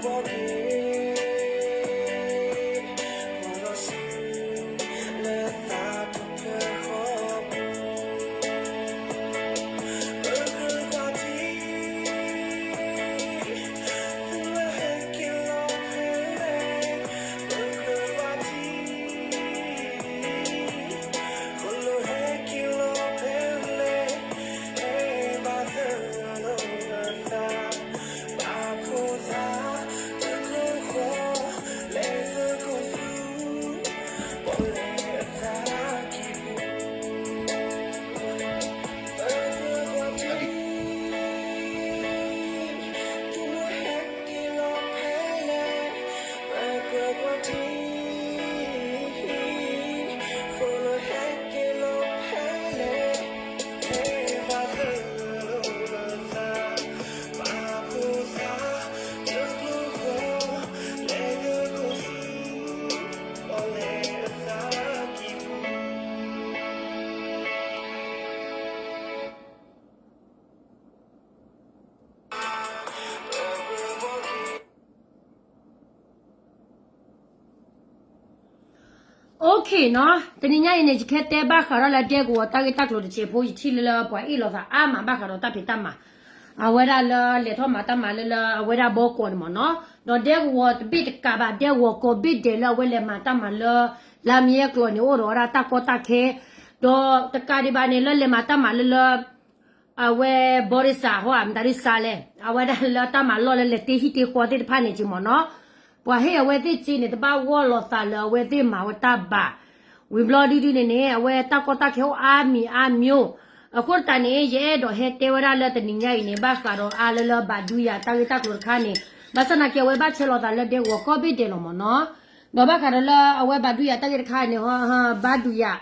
Okay နီၤ, တနံၤညါအံၤန့ၣ် ယကဟဲတဲဘၣ်ဃးဒီးလၢဒဲကဝီၤတၢ်ဂ့ၢ်တၢ်ကျိၤတစဲးဖိ ယထံၣ်လၢလၢပှၤအ့ၣ်လိာ်သးအါမးဘၣ်ဃးဒီးတၢ်ဖံးတၢ်မၤ, အဝဲဒၣ်လၢလဲၤထီၣ်မၤတၢ်မၤလၢလၢအဝဲဒၣ်ဘီကီးန့ၣ်မ့ၢ်နီၤ, ဒီးဒဲကဝီၤတဘ့ၣ်တကးဘၣ် ဒဲကဝီၤကိးဘ့ၣ်ဒဲးလၢအဝဲလဲၤမၤတၢ်မၤလၢ လါမ့ၤကျိၤန့ၣ် အိၣ်ဒီးဝဲဒၣ်တၢ်ကီတၢ်ခဲ, ဒီးတကးဒံးဘၣ်န့ၣ် လၢလဲၤမၤတၢ်မၤလၢလၢ အဝဲဘီရံစးဟီ မတၤဒ်စးလဲၣ် အဝဲဒၣ်လၢတၢ်မၤလီၢ်လၢလဲၤတ့ဟံၣ်တ့ဃီသ့ၣ်တဖၣ်န့ၣ်က့မ့ၢ်နီၤ, ပှၤဟ့ၣ်အဝဲသ့ၣ်စ့န့ၣ် တဘၣ်ဂီၢ်လိာ်သးလၢအဝဲသ့ၣ်မၤဝဲတၢ်ဘၣ်, ဝံၤဘျီဒုဒုန့ၣ်န့ၣ် အဝဲတၢ်ကီတၢ်ခဲအိၣ်အါမံၤအါမံၤ, အဃိသတးန့ၣ် ယအဲၣ်ဒိးဟဲတဲဝဲဒၣ်လၢတနံၤညါအံၤန့ၣ် ဘၣ်ဃးဒီးအါလၢလၢဘၣ်ဒူယၤတၢ်ဂ့ၢ်တၢ်ကျိၤတခါန့ၣ်, ဘၣ်ဆၣ်သနာ်က့ အဝဲဘၣ်ဆဲးလိာ်သးလၢဒဲကဝီၤကိးဘ့ၣ်ဒဲးလီၤမ့ၢ်နီၤ, ဒီးဘၣ်ဃးဒီးလၢအဝဲဘၣ်ဒူယၤတၢ်ဂ့ၢ်တခါန့ၣ် ဘၣ်ဒူယၤ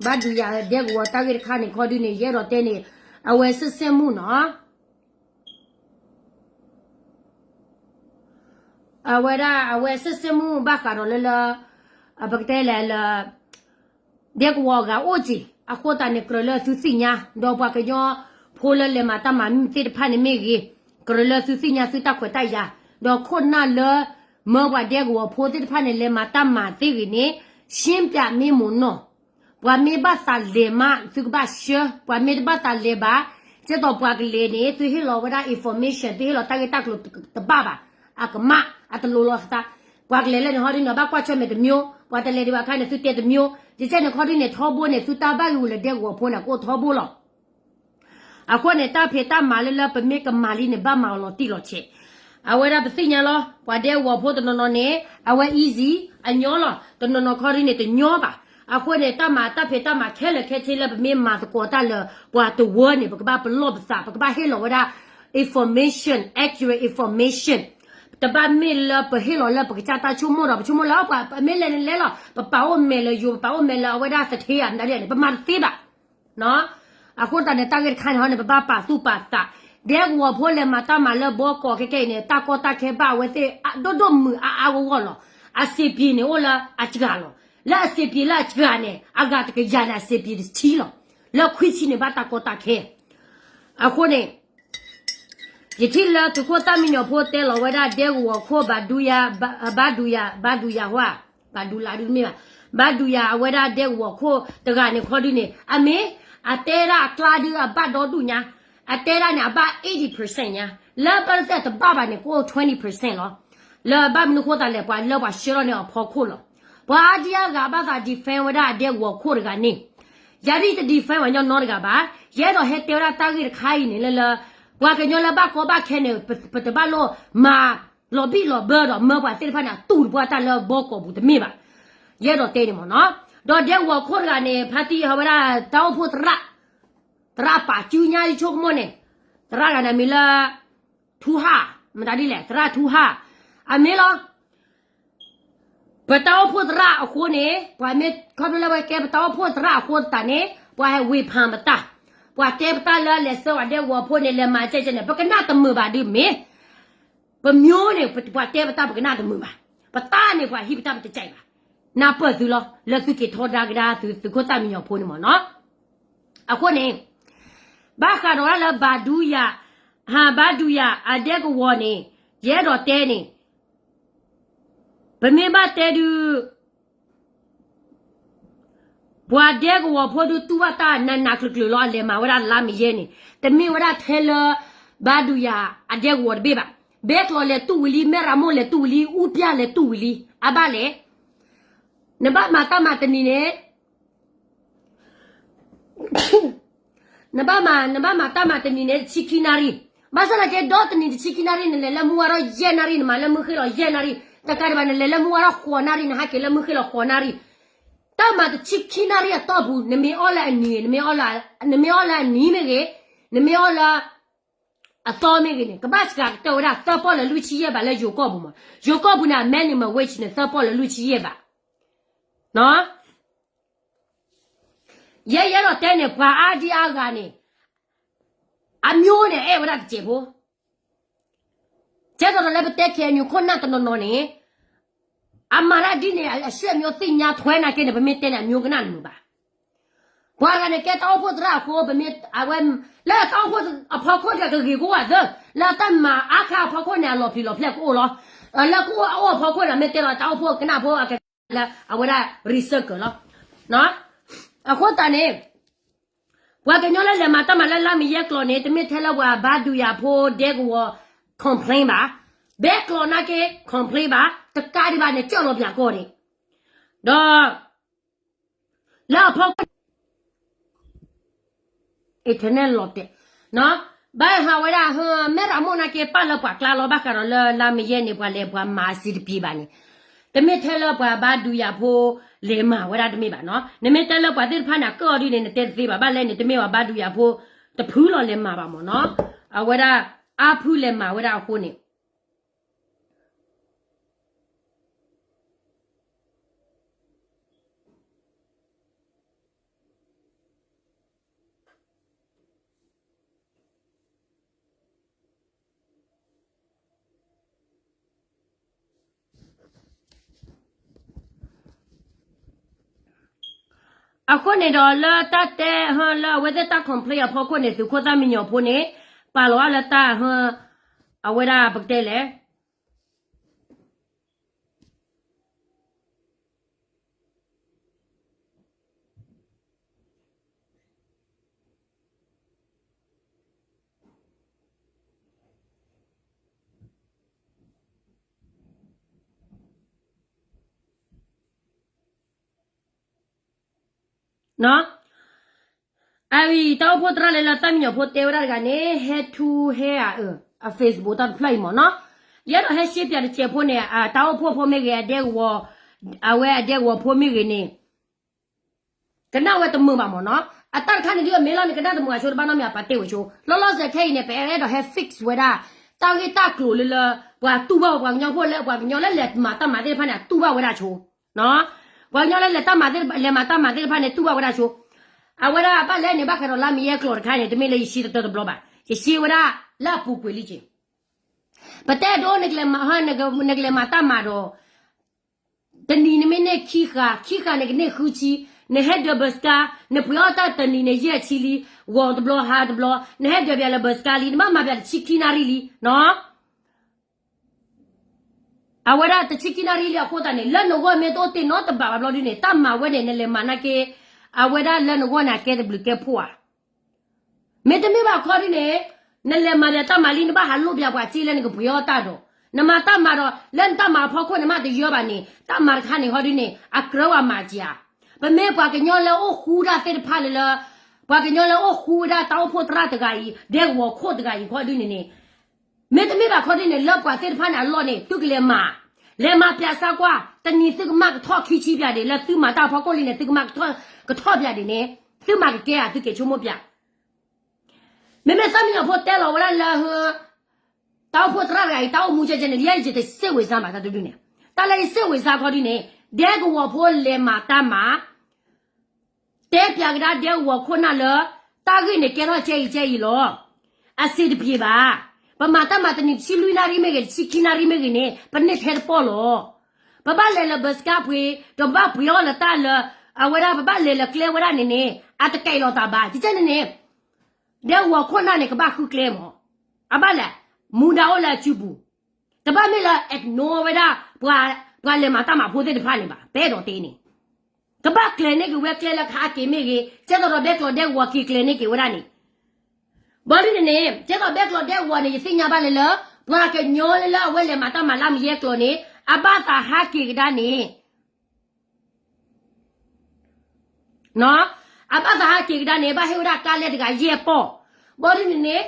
ဘၣ်ဒူယၤဒဲကဝီၤတၢ်ဂ့ၢ်တခါန့ၣ်ခီဒုန့ၣ် ယအဲၣ်ဒိးတဲန့ၣ် အဝဲစ့ၢ်စ့ၢ်မုၣ်နီၤ, အဝဲဒၣ်အဝဲစ့ၢ်စ့ၢ်မုၣ်ဘၣ်ဃးဒီးလၢလၢ ပကတဲလဲၣ်လၢ ဒဲကဝီၤအဂၤအိၣ်က့ၤ အဃိသတးန့ၣ် ကြၢးလၢသုသ့ၣ်ညါ ဒီးပှၤကညီဖိလၢလဲၤမၤတၢ်မၤမုၢ်သ့ၣ်တဖၣ်န့ၣ်မ့ၢ်ဂ့ၤ, ကြၢးလၢသုသ့ၣ်ညါသုတၢ်ခွဲးတၢ်ယာ်, ဒီးခိၣ်နၢ်လၢ မၢပှၤဒဲကဝီၤဖိသ့ၣ်တဖၣ်န့ၣ် လဲၤမၤတၢ်မၤသ့ၣ်ဂ့ၤန့ၣ် ရှင်းပြမ့ၢ်မ့ၢ်နီၤ, ပှၤမ့ၢ်ဘၣ်သးလဲၤမး သုကဘၣ်ဆှၢ, ပှၤမ့ၢ်တဘၣ်သးလဲၤဘၣ် ကဲသိးပှၤကလဲၤန့ၣ် သုဟ့ၣ်လီၤဝဲဒၣ် information သုဟ့ၣ်လီၤတၢ်ဂ့ၢ်တၢ်ကျိၤတဘၣ်ဘၣ်, အကမၣ် အတလိၤလီၤသး, ပှၤကလဲၤလၢန့ၣ်ဟီဒ်န့ၣ် ဘၣ်ကွၢ်ဆၢၣ်မဲာ်တမျိုး, ပှၤတလဲၤဒံးဘၣ်အခါန့ၣ် သုတဲတမျိုး, ယကဲန့ၣ်ခီဒ်န့ၣ် ထီဘိန့ၣ် သုတၢ်ဘၣ်ဂ့ၢ်ဝံၤလၢဒဲကဝီၤဖိန့ၣ် ကအိၣ်ထီဘိလီၤ. အဃိန့ၣ် တၢ်ဖံးတၢ်မၤလၢလၢပမ့ၢ်ကမၤလံန့ၣ် ဘၣ်မၤအီၤလီၤတံၢ်လီၤဆဲး, အဝဲဒၣ်ပသ့ၣ်ညါလီၤ, ပှၤဒဲကဝီၤဖိတနီၤနီၤန့ၣ် အဝဲ easy အညီလီၤ, တနီၤနီၤခီဒ်န့ၣ်တညီဘၣ်. အဃိန့ၣ် တၢ်မၤတၢ်ဖံးတၢ်မၤခဲလၢာ်ခဲဆ့လၢပမ့ၢ်မၤသကိးတၢ်လၢ ပှၤတဝၢန့ၣ် ပကဘၣ်ပလီၢ်ပသး ပကဘၣ်ဟ့ၣ်လီၤဝဲဒၣ် information, accurate information, တဘၣ်မ့ၢ်လၢပဟ့ၣ်လီၤလၢပကစၢ်တၢ်ဆိကမိၣ်ဒီး ပဆိကမိၣ်လၢပှၤမ့ၢ်လဲၤန့ၣ်လဲၤလီၤ, ပပာ်အိၣ်မဲာ်လၢယိၤ ပပာ်အိၣ်မဲာ်လၢအဝဲဒၣ်သထ့ဧါ မတၤဒ်န့ၣ် ပမၤတသ့ဘၣ်. အဃိသတးန့ၣ် တၢ်ဂ့ၢ်တခါန့ၣ်ဟီန့ၣ် ပဘၣ်ပာ်သူၣ်ပာ်သး, ဒဲကဝီၤဖိလဲၤမၤတၢ်မၤလၢဘီကီးခဲကဲအံၤန့ၣ် တၢ်ကီတၢ်ခဲဘၣ်အဝဲသ့ၣ်ဒိၣ်ဒိၣ်မုၢ်အါအါဂီၢ်ဂီၢ်လီၤ. အစ့ပံၤန့ၣ်အိၣ်လၢအစှၤလီၤ. လၢအစ့ပံၤလၢအစှၤန့ၣ် အဂၤတကယၤန့ၣ် အစ့ပံၤတဆံလီၤ. လၢခွံဆံန့ၣ်ဘၣ်တၢ်ကီတၢ်ခဲ. အဃိန့ၣ် ယထံၣ်လၢသုးခိၣ်သၣ်မံညီၤဖိတဲလီၤဝဲဒၣ်ဒဲကဝီၤခိၣ်ဘၣ်ဒူယၤ, ဘၣ်ဒူယၤ, ဘၣ်ဒူယၤဟါ, ဘၣ်ဒူလးဒုတမ့ၢ်ဘၣ်, ဘၣ်ဒူယၤအဝဲဒၣ်ဒဲကဝီၤခိၣ်တဂၤန့ၣ်ခီဒုန့ၣ် အမ့ၢ် အတဲဒၣ်အကျါဒုအဘၣ်ဒီဒူၣ်ညါ, အတဲဒၣ်န့ၣ် အဘၣ် eighty percent ညါ, လၢဘၣ်သ့ၣ်တဘၣ်ဘၣ်န့ၣ် ကအိၣ် twenty percent လီၤ. လၢဘၣ်မနုၤဃိသးလဲၣ် ပှၤလၢပှၤဆှၢလီၤန့ၣ်အဖီခိၣ်လီၤ. ပှၤအါဒံအါဂၤဘၣ်သး defend ဝဲဒၣ်အဒဲကဝီၤခိၣ်တဂၤန့ၣ်, ယၤဒ်တ defend ပှၤညီနီတဂၤဘၣ်, ယအဲၣ်ဒိးဟဲတဲဝဲဒၣ်တၢ်ဂ့ၢ်တခါအံၤန့ၣ်လၢလၢ ပှၤကညီလၢဘၣ်ကီဘၣ်ခဲန့ၣ် ပတဘၣ်လိၣ်မၤလီၤဘံၣ်လီၤဘၢဒီးမၢပှၤသ့ၣ်တဖၣ်န့ၣ် အတူၢ်တပှၢ်တၢ်လၢဘီကီးပူၤတမ့ၢ်ဘၣ်. ယအဲၣ်ဒိးတဲန့ၣ်မ့ၢ်နီၤ, ဒီးဒဲကဝီၤခိၣ်တဂၤန့ၣ် ဖါတံၢ်ဟီဝဲဒၣ် တၢ်အိၣ်ဖှိၣ်သရၣ်, သရၣ်ပာ်စုညါယဆိကမိၣ်န့ၣ်, သရၣ်တဂၤန့ၣ်မံၤလၢ ထူဟၣ်, မတၤဒ်လဲၣ် သရၣ်ထူဟၣ်, အမ့ၢ်လီၤ ပတၢ်အိၣ်ဖှိၣ်သရၣ်အဃိန့ၣ် ပှၤမ့ၢ်ခီဖျိလၢဝဲကဲပတၢ်အိၣ်ဖှိၣ်သရၣ်အဃိသတးန့ၣ် ပှၤဟဲဝ့ၤဖးပတၢ်, ပှၤတဲပတၢ်လၢလဲၤဆှၢဝဲဒဲကဝီၤဖိန့ၣ် လဲၤမၤကဲကဲန့ၣ် ပကနၣ်တမုာ်ဘၣ်ဒုမ့ၢ်, ပမျိုးန့ၣ် ပှၤတဲပတၢ်ပကနၣ်တမုာ်ဘၣ်, ပတၢ်န့ၣ်ပှၤဟံးပတၢ်ပတကဲဘၣ်, နၢ်ပၢၢ်သုလီၤ လၢသုက့ၤထီဒါကဒါသုးခိၣ်သၣ်မံညီၤဖိန့ၣ်မ့ၢ်နီၤ. အဃိန့ၣ် ဘၣ်ဃးဒီးလၢဘၣ်ဒူယၤ, ဟးဘၣ်ဒူယၤအဒဲကဝီၤန့ၣ် ယအဲၣ်ဒိးတဲန့ၣ်, ပမ့ၢ်ဘၣ်တဲဒုး ပှၤဒဲကဝီၤဖိဒုးတူၢ်ဘၣ်တၢ်နးနးကျုၤကျုၤလီၤ အလဲၤမၤဝဲဒၣ်လါမ့ၤယဲၢ်န့ၣ် တမ့ၢ်ဝဲဒၣ်ထဲလၢ ဘါဒုးယၤအဒဲကဝီၤတဘ့ၣ်ဘၣ်. ဘဲကျိးလဲၤတူၢ်ဝံၤလံ မဲၣ်ရမိၢ်လဲၤတူၢ်ဝံၤလံ အူပျၢ်လဲၤတူၢ်ဝံၤလံ အဘၣ်လဲၣ်. နဘၣ်မၤတၢ်မၤတနံၤန့ၣ် နဘၣ်မၤ နဘၣ်မၤတၢ်မၤတနံၤန့ၣ် တဆံခံနၣ်ရံၣ်, ဘၣ်ဆၣ်သနာ်က့ ဒီတနံၤတဆံခံနၣ်ရံၣ် နလဲၤလၢမုၢ်ဝါထီၣ်ယဲၢ်နၣ်ရံၣ် နမၤလၢမုၢ်ဃ့ၢ်လီၤယဲၢ်နၣ်ရံၣ်, တကးဒံးဘၣ် နလဲၤလၢမုၢ်ဝါထီၣ်ဃိးနၣ်ရံၣ် နဟးက့ၤလၢမုၢ်ဃ့ၢ်လီၤဃိးနၣ်ရံၣ်, တၢ်မၤတဆံခံနၣ်ရံၣ်အတီၢ်ပူၤ နမ့ၢ်အီၣ်လၢအနံၤ နမ့ၢ်အီၣ်လၢအနံၤမ့ၢ်ဂ့ၤ, နမ့ၢ်အီၣ်လၢ အသီမ့ၢ်ဂ့ၤန့ၣ် ကဘၣ်စှၤကတၢၢ်ဝဲဒၣ် သၢပီၢ်လၢလွံၢ်ဆံယဲၢ်ဘးလၢယိၤကီၢ်ပူၤမး, ယိၤကီၢ်ပူၤန့ၣ် အ minimum wage န့ၣ် သၢပီၢ်လၢလွံၢ်ဆံယဲၢ်ဘး. ယဲယအဲၣ်ဒိးတဲန့ၣ် ပှၤအါဒံအါဂၤန့ၣ် အမျိုးန့ၣ် အဲၣ်ဝဲဒၣ်တစဲးဖိ, ကဲသိးဒီးလၢပတဲ KNU ခိၣ်နၢ်တနီၤနီၤန့ၣ် အမၤတၢ်ဒ်န့ၣ် အ အမျိုးသ့ၣ်ညါထွဲနာ်က့န့ၣ် ပမ့ၢ်တဲန့ၣ် အမျိုးကနၣ်တမုာ်ဘၣ်. ပှၤဂၤန့ၣ်ကဲတၢ်အိၣ်ဖှိၣ်သရၣ်အဃိ ပမ့ၢ်အဝဲ လၢတၢ်အိၣ်ဖှိၣ်အဖီခိၣ်ဒီးကဂ့ၤကအိၣ်ဝဲသ့, လၢတၢ်မၤအါခါအဖီခိၣ်န့ၣ် အလီၤပျံၤလီၤဖျဲးကအိၣ်လီၤ. လၢကအိၣ်အအိၣ်အဖီခိၣ်န့ၣ် မ့ၢ်တဲလီၤတၢ်အိၣ်ဖှိၣ်ကနၣ်ဖိအကလၢအဝဲဒၣ် recycle လီၤ. အဃိသတးန့ၣ် ပှၤကညီလၢလဲၤမၤတၢ်မၤလၢလါမ့ၤယဲၢ်ကျိၤန့ၣ် တမ့ၢ်ထဲလၢပှၤဘါဒုးယၤဖိဒဲကဝီၤ complain ဘၣ်, ဘဲကျိၤနာ်က့ complain ဘၣ်, တကးဒံးဘၣ်န့ၣ် ကၠီၣ်လီၤပၠးကီၢ်န့ၣ်, ဒီး လၢအဖီခိၣ် internet လီၤတဲာ်, ဘၣ်ဟးဝဲဒၣ် မဲၣ်ရမိၢ်နာ်က့ ပာ်လၢပှၤကျါလီၤ ဘၣ်ဃးဒီးလၢလါမ့ၤယဲၢ်န့ၣ် ပှၤလဲၤပှၤမၤစံးတပျံၤဘၣ်န့ၣ်, တမ့ၢ်ထဲလၢပှၤဘါဒုးယၤဖိလဲၤမၤဝဲဒၣ်တမ့ၢ်ဘၣ်နီၤ, နမ့ၢ်တဲလၢပှၤသ့ၣ်တဖၣ်န့ၣ် အကၢၣ်အီၤဒ်န့ၣ် နတဲတသ့ဘၣ်, ဘၣ်လဲၣ်န့ၣ် တမ့ၢ်ပှၤဘါဒုးယၤဖိ တဖုလီၤလဲၤမၤဘၣ်မ့ၢ်နီၤ, အဝဲဒၣ် အါဖုလဲၤမၤဝဲဒၣ်အဃိန့ၣ် အဃိန့ၣ်ဒီးလၢတၢ်တဲဟၢလၢအဝဲသ့ၣ်တၢ် complain အဖီခိၣ်န့ၣ် သုးခိၣ်သၣ်မံညီၤဖိန့ၣ် ပာ်လီၤအါလၢတၢ်ဟၢ အဝဲဒၣ်ပကတဲလဲၣ် အအံၤ တၢ်အိၣ်ဖှိၣ်သရၣ်လၢလၢသၣ်မံညီၤဖိတဲဝဲဒၣ်တဂၤန့ၣ် ဟဲထူဟဲဧါ အ Facebook တၢ်တဖျၢၣ်အံၤမ့ၢ်နီၤ, ယအဲၣ်ဒိးဟဲရှဲပၠးတစဲးဖိန့ၣ် တၢ်အိၣ်ဖှိၣ်ဖိမ့ၢ်ဂ့ၤ အဒဲကဝီၤ အဝဲအဒဲကဝီၤဖိမ့ၢ်ဂ့ၤန့ၣ် ကနၣ်ဝဲတမုာ်ဘၣ်မ့ၢ်နီၤ, အတၢ်တခါန့ၣ်ဒုးအမ့ၢ်လီၤန့ၣ် ကနၣ်တမုာ်အဆိတဘၣ်နီတမံၤ အပာ်တ့ၢ်ဝဲဆိ, လီၤလီၤဆဲးခဲအံၤန့ၣ် ပအဲၣ်ဒိးဟဲ fix ဝဲဒၣ် တၢ်ဂ့ၢ်တၢ်ကျိၤလၢလၢ ပှၤတူၢ်ဘၣ်ဝဲပှၤကညီဖိလၢ ပှၤကညီလၢလဲၤမၤတၢ်မၤသ့ၣ်တဖၣ်န့ၣ် အတူၢ်ဘၣ်ဝဲဒၣ်ဆိ ပှၤကညီလၢလဲၤတၢ်မၤသ့ၣ် လဲၤမၤတၢ်မၤသ့ၣ်တဖၣ်န့ၣ် တူၢ်ဘၣ်ဝဲဒၣ်ဆိ, အဝဲဒၣ်ဘၣ်လဲၣ်န့ၣ် ဘၣ်ဃးဒီးလါမ့ၤယဲၢ်ကျိၤတခါန့ၣ် တမ့ၢ်လၢယရှဲတတၢတဘျီဘၣ်, ယရှဲဝဲဒၣ်လၢအပူၤကွံာ်လံက့ၤ, ပတဲဒိ နကလဲၤမၤတၢ်မၤဒီး တနံၤနမ့ၢ်န့ၢ်ခံဃာ် ခံဃာ်န့ၣ်ကန့ၢ်ဃုဆံ, နဟဲဒၢးဘၢးစကါ နပှ့ၤအီၣ်တၢ်တနံၤန့ၣ် ယဲၢ်ဆံလံ, ဂီၤတဘျီဟါတဘျီ နဟဲဒၢးပၠးလၢဘၢးစကါလံ နဘၣ်မၤပၠးတဆံခံနၣ်ရံၣ်လံနီၤ, အဝဲဒၣ်တဆံခံနၣ်ရံၣ်လံအဃိသတးန့ၣ် လၢနဂီၢ်မ့ၢ်တအိၣ်တ့ၢ်နီတဘးဘၣ်ဘျီဒုန့ၣ် တၢ်မၤဝဲန့ၣ် နလဲၤမၤနာ်က့ အဝဲဒၣ်လၢနဂီၢ်န့ၣ် အကဲတဘျုးကဲဖှိၣ်ဧါ မ့တမ့ၢ်ဘၣ်ခီဒ်န့ၣ် နလဲၤမၤပၠးတၢ်မၤလံ နဘၣ်ဟးလိၣ်ပၠးပှၤစ့လၢနကပှ့ၤအီၣ်တၢ်ဒီး နမၤတၢ်မၤဒီး လၢနတၢ်မၤအဖီခိၣ်န့ၣ် မ့ၢ်တယၢဘၣ်န့ၣ် တၢ်မၤတခါန့ၣ်ခီဒ်န့ၣ် အကြၢးဝဲမၤစၢၤဧါ, ပမ့ၢ်ပှၤကညီလၢအိၣ်ဃူဒၣ်သ့ၣ်တဖၣ်လၢလၢ ပှၤကညီလၢအိၣ်ဃူဝဲဒၣ်တၢ်အိၣ်ဖှိၣ်သရၣ်တဂၤအံၤ ဒဲကဝီၤခိၣ်တဂၤအံၤခီဒ်န့ၣ်န့ၣ် မ့တမ့ၢ်ဘၣ်ခီဒ်န့ၣ် လၢပှၤသ့ၣ်တဖၣ်န့ၣ်အလီၢ်န့ၣ် သုကလဲၤမၤ လဲၤမၤပၠးစၢကွၢ် တနံၤသုကမၣ်ကထီၣ်ခံဆံပၠးဒံး လၢသုမၤတၢ်အဖီခိၣ်လံန့ၣ် သုကမၣ်ကထီၣ် ကထီၣ်ပၠးဒံးန့ၣ် သုမၤကကဲဧါ သုက့ၤဆိကမိၣ်ပၠး မ့မ့ၢ်သၣ်မံညီၤဖိတဲလီၤဝဲဒၣ်လၢ တၢ်အိၣ်ဖှိၣ်သရၣ်တဂၤအံၤ တၢ်အိၣ်မူကဲကဲန့ၣ် ယဲယတစ့ၣ်ဝံၤစါဘၣ်တၢ်တဒုန့ၣ် တၢ်လၢယစ့ၣ်ဝံၤစါခီဒ်န့ၣ် ဒဲကဝီၤဖိလဲၤမၤတၢ်မၤ တဲပၠးကဒါဒဲကဝီၤခိၣ်နၢ်လၢ တၢ်ဂ့ၢ်န့ၣ်ကဲထီၣ်ကဲအံၤကဲအံၤလီၤ. အစံးတပျ့ၤဘၣ်. ပမၤတၢ်မၤတနံၤတဆံလွံၢ်နၣ်ရံၣ်မ့ၢ်ဂ့ၤ တဆံခံနၣ်ရံၣ်မ့ၢ်ဂ့ၤန့ၣ် ပန့ၢ်ထဲတပီၢ်လီၤ. ပဘၣ်လဲၤလၢဘၢးစကါပှ့ၤ ဒီးပဘၣ်ပှ့ၤအီၣ်လၢတၢ်လၢ အဝဲဒၣ် ပဘၣ်လဲၤလၢကျဲဝဲဒၣ်န့ၣ်န့ၣ် အတကဲအံၤလီၤတၢ်ဘၣ်. ကကဲန့ၣ်န့ၣ် ဒဲကဝီၤခိၣ်နၢ်န့ၣ် ကဘၣ်ဃုကျဲမး. အဘၣ်လဲၣ် မူဒါအိၣ်လၢအစုပူၤ တဘၣ်မ့ၢ်လၢ ignore ဝဲဒၣ် ပှၤ ပှၤလဲၤမၤတၢ်မၤဖိသ့ၣ်တဖၣ်န့ၣ်ဘၣ်, ပအဲၣ်ဒိးတဲန့ၣ်, ကဘၣ်ကျဲၤန့ၢ်က့ၤဝဲကျဲလၢကဟးက့ၤမ့ၢ်ဂ့ၤ, ကဲသိးဒီးဘဲကျိးဒဲကဝီၤက့ၤကျဲၤန့ၢ်က့ၤဝဲဒၣ်န့ၣ်, ဘျီဒ်န့ၣ်န့ၣ် ကဲသိးဘဲကျိးဒဲကဝီၤန့ၣ် ယသ့ၣ်ညါဘၣ်လၢလၢ ပှၤကညီလၢလၢအဝဲလဲၤမၤတၢ်မၤလၢမယဲၢ်ကျိာ်န့ၣ် အဘၣ်သးဟးက့ၤကဒါန့ၣ် အဘၣ်သးဟးက့ၤကဒါန့ၣ် ဘၣ်ဟ့ၣ်ဝဲဒၣ်ကါလဲတဂၤယဲၢ်ပီၢ်, ဘျီဒ်န့ၣ်န့ၣ်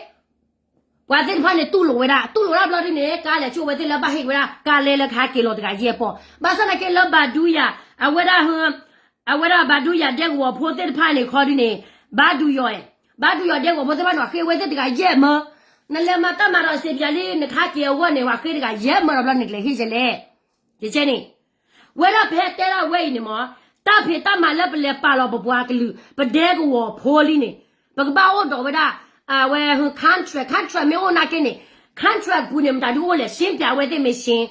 ပှၤသ့ၣ်တဖၣ်န့ၣ်တူၢ်လိာ်ဝဲဒၣ်, တူၢ်လိာ်ဒၣ်ဘျီဒ်န့ၣ် ကါလဲဆိၣ်ဝဲသ့ၣ်လၢဘၣ်ဟ့ၣ်ဝဲဒၣ်ကါလဲလၢကဟးက့ၤလီၤတဂၤယဲၢ်ပီၢ်, ဘၣ်ဆၣ်သနာ်က့လၢဘၤဒူယၤ အဝဲဒၣ် အဝဲဒၣ်ဘၤဒူယၤဒဲကဝီၤဖိသ့ၣ်တဖၣ်န့ၣ်ခီဒ်န့ၣ် ဘၣ်ဒူယီၤ, ဘၣ်ဒူယီၤဒဲကဝီၤဖိသ့ၣ်တဖၣ်န့ၣ် ဟ့ၣ်ဝဲသ့ၣ်တဂၤယဲၢ်မၢ, နလဲၤမၤတၢ်မၤဒီးစံးပၠးလံ နကဟးက့ၤအဂီၢ်န့ၣ် ပှၤဃ့တဂၤယဲၢ်မၢဒီးဘျီနကလဲၤဟ့ၣ်ယဲၢ်လဲၣ်, ယကဲန့ၣ် ဝဲဒၣ်ပဟဲတဲဒၣ်ဝဲအံၤန့ၣ်မၢ်, တၢ်ဖံးတၢ်မၤလၢပလဲၤပာ်လီၤပပှၤကလုာ် ပဒဲကဝီၤဖိလံန့ၣ်, ပကဘၣ်အိၣ်ဒီးဝဲဒၣ် အဝဲ contract, contract မ့ၢ်အိၣ်နာ်က့န့ၣ်, contract ပူၤန့ၣ် မတၤဒုအိၣ်လဲၣ်, ရှင်းပၠးဝဲသ့ၣ်မ့ၢ်ရှင်း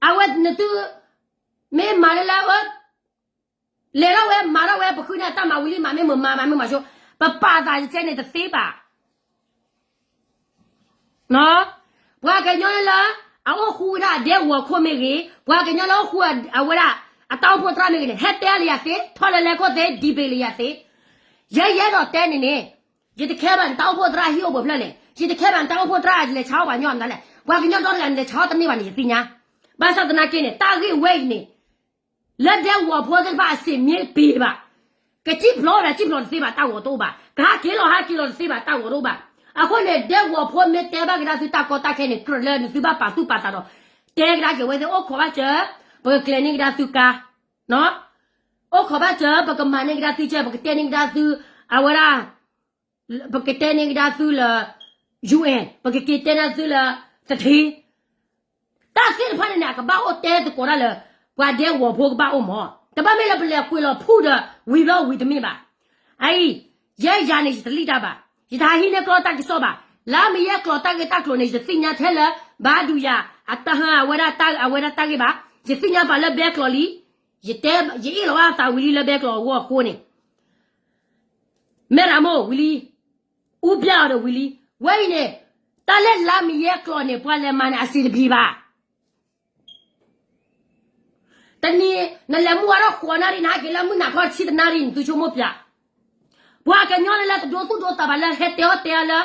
အဝဲနသု မ့ၢ်မၤလၢလၢ လဲၤထီၣ်ဝဲမၤထီၣ်ဝဲ ပဃုန့ၢ်တၢ်မၤဝံၤလံ မၤမ့ၢ်မုာ်မၤ မၤမ့ၢ်မၤဆိ, ပပာ်သးယကဲန့ၣ်တသ့ဘၣ်. ပှၤကညီလၢ အအိၣ်ဃူဝဲဒၣ်ဒဲကဝီၤခိၣ်မ့ၢ်ဂ့ၤ, ပှၤကညီလၢအိၣ်ဃူအဝဲဒၣ် အတၢ်အိၣ်ဖှိၣ်သရၣ်မ့ၢ်ဂ့ၤန့ၣ် ဟဲတဲလၢယၤသ့, ထီၣ်လၢလဲၤခိၣ်သ့, debate လၢယၤသ့. ယဲယအဲၣ်ဒိးတဲန့ၣ်န့ၣ်, ယတခဲဘၣ်နတၢ်အိၣ်ဖှိၣ်သရၣ်ဟံၣ်အိၣ်ပှဲၤဖျၢၣ်လဲၣ်, ယတခဲဘၣ်နတၢ်အိၣ်ဖှိၣ်သရၣ်လဲၤဆါအီၣ်ပှၤညီမတၤလဲၣ်, ပှၤကညီဒီတဂၤန့ၣ် လဲၤဆါအီၣ်တန့ၢ်ဘၣ်န့ၣ် ယသ့ၣ်ညါ. ဘၣ်ဆၣ်သနာ်က့န့ၣ် တၢ်ဂ့ၢ်ဝဲအံၤန့ၣ် လၢဒဲကဝီၤဖိသ့ၣ်တဖၣ်အစ့ၣ်မ့ၢ်ပ့ၤဘၣ်, ကစံၣ်ဖျိးဒီးစံၣ်ဖျိးတသ့ဘၣ် တၢ်ဂီၤတအိၣ်ဘၣ်, ကဟးက့ၤလီၤဟးက့ၤလီၤတသ့ဘၣ် တၢ်ဂီၤတအိၣ်ဘၣ်. အဃိန့ၣ် ဒဲကဝီၤဖိမ့ၢ်တဲဘၣ်ကဒါသုတၢ်ကီတၢ်ခဲန့ၣ် ကြၢးလၢနသုဘၣ်ပာ်သူၣ်ပာ်သးဒီး တဲကဒါက့ၤဝဲသ့ၣ် အိၣ်ခိးဘၣ်စၢၤ, ပကကျဲၤန့ၢ်ကဒါသုကါ, အိၣ်ခိးဘၣ်စၢၤ ပကမၤန့ၢ်ကဒါသုကၢ, ပကတဲန့ၢ်ကဒါသု အဝဲဒၣ် ပကတဲန့ၢ်ကဒါသုလၢ UN, ပကက့ၤတဲန့ၢ်သုလၢ သထ့ တၢ်သ့ၣ်တဖၣ်န့ၣ်န့ၣ် အကဘၣ်အိၣ်တဲသကိးတၢ်လၢ ပှၤဒဲကဝီၤဖိကဘၣ်အိၣ်မး, တဘၣ်မ့ၢ်လၢပလဲၤကွံာ်လီၤဖုၣ်ဒီး ဝံၤဘျီဝံၤတမ့ၢ်ဘၣ်. အအံၤ ယဲယၤန့ၣ် ယတလံၣ်တၢ်ဘၣ်, ယတဟးဟံးန့ၢ်ကျီၢ်တၢ်ကစီၣ်ဘၣ်, လၢမ့ၢ်ယဲၢ်ကျိာ်တၢ်ဂ့ၢ်တၢ်ကျိၤန့ၣ် ယတသ့ၣ်ညါထဲလၢ ဘၣ်ဒုးယၤ အတၢ်ဟၢအဝဲဒၣ်တၢ်ဂ့ၢ်ဘၣ်, ယသ့ၣ်ညါပှၤလၢဘဲကျိာ်လံ, ယတဲ ယအ့ၣ်လီၤဘၣ်သးဝံၤလံလၢဘဲကျိာ်အဂီၢ်အဃိန့ၣ် မဲၣ်ရမိၢ်ဝံၤလံ, အူပျၢ်အီၤဒီးဝံၤလံ, ဝဲအံၤန့ၣ် တၢ်လၢလါမ့ၢ်ယဲၢ်ကျိာ်န့ၣ် ပှၤလဲၤမၤန့ၣ် အစံးတဘံၤဘၣ်. တနံၤ နလဲၤမုၢ်ဝါထီၣ်ဃိးနၣ်ရံၣ် နဟဲက့ၤလၢမုၢ်နၤခီတဆံတနၣ်ရံၣ်န့ၣ် သုဆိကမိၣ်ပျၢ်, ပှၤကညီလၢလၢတဒိသူၣ်ဒိသးဘၣ်လၢဟဲတဲအီၣ်တဲအီၤလၢ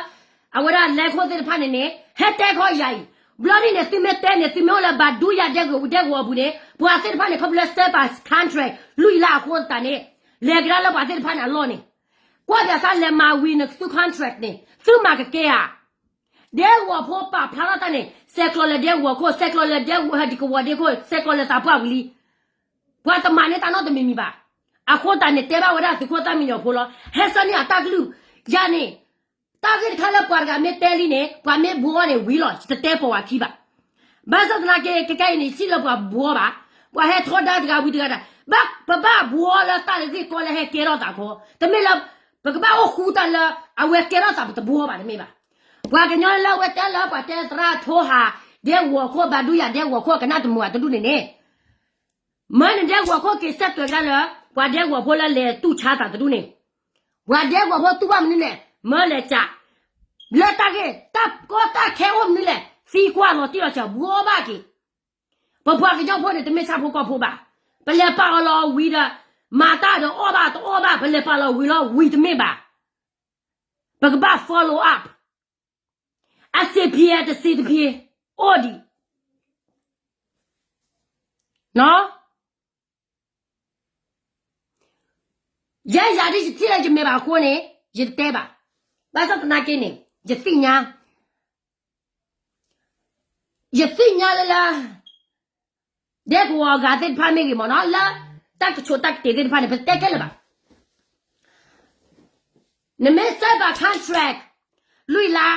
အဝဲဒၣ်လဲၤခိၣ်သ့ၣ်တဖၣ်န့ၣ်န့ၣ် ဟဲတဲခီယၤအံၤ, ဘျီဒ်န့ၣ် သုမ့ၢ်တဲန့ၣ် သုမ့ၢ်အိၣ်လၢဘၣ်ဒူယၤဒဲကဝီၤပူၤန့ၣ် ပှၤသ့ၣ်တဖၣ်န့ၣ် ခီဖျိလၢစဲပာ် contract လွံၢ်လါအဃိသတးန့ၣ် လဲၤကဒါလၢပှၤသ့ၣ်တဖၣ်န့ၣ်အလီၢ်န့ၣ် ကွၢ်ပၠးစၢ်လဲၤမၤဝံၤနသု contract န့ၣ် သုမၤကကဲဧါ. ဒဲကဝီၤဖိပာ်ဖျါထီၣ်တၢ်န့ၣ် ဆဲးကျိးလၢဒဲကဝီၤခိၣ် ဆဲးကျိးလၢဒဲကဝီၤဟဲဒံးကဝီၤဒ့ခိၣ် ဆဲးကျိးလၢသးပှၢ်ဝံၤလံ. ပှၤတမၤန့ၢ်တၢ်နီတမံၤမံၤဘၣ်. အဃိသတးန့ၣ် တဲဘၣ်ဝဲဒၣ်သုးခိၣ်သၣ်မံညီၤဖိလီၤ. ဟဲဆၢန့ၢ်အတၢ်ကလုၢ်, ယၤန့ၣ် တၢ်ဂ့ၢ်တခါလၢပှၤတဂၤမ့ၢ်တဲလံန့ၣ် ပှၤမ့ၢ်ဘှီန့ၣ်ဝံၤလီၤ ယတတဲပိာ်ဝဲခံဘၣ်. ဘၣ်ဆၣ်သနာ်က့ ခဲကနံၣ်အံၤန့ၣ် ယထံၣ်လၢပှၤဘှီဘၣ်, ပှၤဟဲထီဒါတဂၤဝံၤတဂၤဒီး ဘၣ်ပဘၣ်ဘှီလၢတၢ်လၢဂ့ၢ်ကီလၢဟဲကဲထီၣ်သးခီ, တမ့ၢ်လၢ ပကဘၣ်အိၣ်ဃူတၢ်လၢ အဝဲကဲထီၣ်သးပတဘှီဘၣ်တမ့ၢ်ဘၣ်. ပှၤကညီလၢအဝဲတဲလၢပှၤတဲသရၣ်ထိဟး ဒဲကဝီၤခိၣ်ဘၣ်ဒူယၤဒဲကဝီၤခိၣ်ကနၣ်တမုာ်ဘၣ်တဒူၣ်န့ၣ်န့ၣ် မၢနဒဲကဝီၤခိၣ်က့ၤစဲးသွဲးကဒါလၢ ပှၤဒဲကဝီၤဖိလၢလဲၤတူၢ်ဆါသးတဒူၣ်န့ၣ်, ပှၤဒဲကဝီၤဖိတူၢ်ဘၣ်မနုၤလဲၣ် မၢလဲၤစး, လၢတၢ်ဂ့ၢ် တၢ်ကီတၢ်ခဲအိၣ်မနုၤလဲၣ် သံကွၢ်လီၤတံၢ်လီၤဆဲးဘှီဘၣ်က့ၤ. ပပှၤကညီဖိန့ၣ် တမ့ၢ်ဆၣ်ဖိကီၢ်ဖိဘၣ်. ပလဲၤပာ်အီၤလီၤဝံၤဒီး မၤတၢ်ဒီးအီၣ်ဘၣ်တအီၣ်ဘၣ် ပလဲၤပာ်လီၤဝံၤလီၤဝံၤတမ့ၢ်ဘၣ်. ပကဘၣ် follow up အစ့ဖံအတစ့တဖံ အိၣ်ဒံး ယဲယၤဒ်ယထံၣ်လၢယမဲာ်ဘၣ်အဃိန့ၣ် ယတတဲဘၣ်. ဘၣ်ဆၣ်သနာ်က့န့ၣ် ယသ့ၣ်ညါ ယသ့ၣ်ညါလၢလၢ ဒဲကဝီၤအဂၤသ့ၣ်တဖၣ်မ့ၢ်ဂ့ၤမ့ၢ်နီၤ လၢတၢ်ကဆိးတၢ်ကတ့ၤသ့ၣ်တဖၣ်န့ၣ် ပတဲခဲလၢာ်ဘၣ်. နမ့ၢ်စဲးဘၣ် contract လွံၢ်လါ,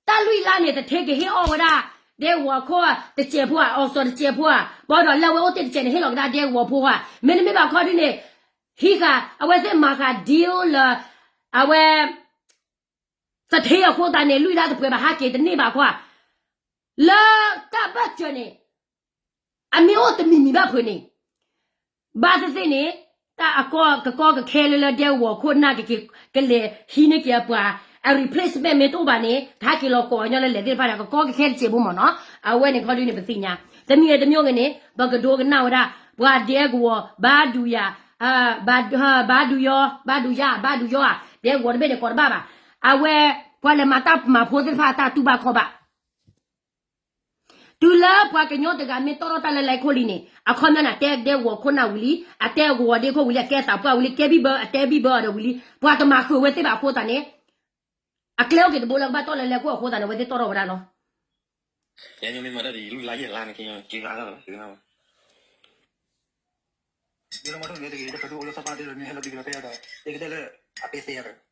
တၢ်လွံၢ်လါန့ၣ် တထ့က့ၤဟ့ၣ်အီၣ်ဝဲဒၣ် ဒဲကဝီၤခိၣ်တစဲးဖိဧါ, အီစီတစဲးဖိဧါ, ဘၣ်ဒီးလၢအဝဲအိၣ်တ့ၢ်တစဲးန့ၣ် ဟ့ၣ်လီၤကဒါဒဲကဝီၤဖိဧါ. မ့တမ့ၢ်ဘၣ်ခီဒ်န့ၣ် ဟံးဃာ် အဝဲသ့ၣ်မၤဃာ် deal လၢ အဝဲ သထ့အဃိသတးန့ၣ် လွံၢ်လါတပှဲၤဘၣ်ဟးက့ၤတန့ၢ်ဘၣ်ခီဧါ. လၢတၢ်ဘၢၣ်စၢၤန့ၣ် အမ့ၢ်အိၣ်တမံၤမံၤဘၣ်ဖုးန့ၣ် ဘၣ်သ့ၣ်သ့ၣ်န့ၣ် တၢ်အကီကကီကခဲလၢလၢဒဲကဝီၤခိၣ်နၢ်ကက့ၤ ကလဲၤဟံးန့ၢ်က့ၤအပှၤ အ replacement မ့ၢ်တအိၣ်ဘၣ်န့ၣ် ကဟဲက့ၤလီၤကိးအညီလၢလဲၤသ့ၣ်တဖၣ်န့ၣ် ကကီကခဲတစဲးဖိမ့ၢ်နီၤ. အဝဲန့ၣ်ခီဒုန့ၣ် ပသ့ၣ်ညါ တမံၤဂ့ၤတမံၤဂ့ၤန့ၣ် ပကဒိကနၣ်ဝဲဒၣ် ပှၤဒဲကဝီၤ ဘါဒုးယၤ ဘါဒုးယီၤ ဘါဒုးယီၤ ဘါဒုးယီၤဧါ ဒဲကဝီၤတဘ့ၣ်န့ၣ် ကိးတဘၣ်ဘၣ်. အဝဲ ပှၤလဲၤမၤတၢ်မၤဖိသ့ၣ်တဖၣ်အတၢ်တူၢ်ဘၣ်ခီၣ်ဘၣ် တုၤလၢပှၤကညီတဂၤမ့ၢ်တီထီၣ်တၢ်လၢလၢခိၣ်လံန့ၣ် အခီပညီန့ၣ် အတဲဒဲကဝီၤခိၣ်နၢ်ဝံၤလံ အတဲကဝီၤဒဲခိၣ်ဝံၤလံ အကဲသးပှၢ်ဝံၤလံ ကဲဘံၣ်ဘၢ အတဲဘံၣ်ဘၢအီၤဒီးဝံၤလံ ပှၤတမၤဃုာ်ဝဲသ့ၣ်ဘၣ်အဃိသတးန့ၣ် အကျဲအိၣ်က့ၤတဘိလၢကဘၣ်တီၢ်လၢလၢခိၣ်အဃိသတးန့ၣ် အဝဲသ့ၣ်တီထီၣ်ဝဲဒၣ်လီၤ. ယညိမ့ၢ်မၤတၢ်ဒ်အံၤ လူလါယဲၢ်လါန့ၣ် က့ၤအါထီၣ်လီၤ ယမၤထီၣ်န့ၣ်တဂ့ၤ တဖးဒိၣ်အိၣ်လၢစီၤပၤဒ်လီၤမ့ၢ်ဟဲလီၤဒ်ကလီၤဖဲအံၤဒီး ယကတဲလၢ အပ့ၤသ့အါဒီး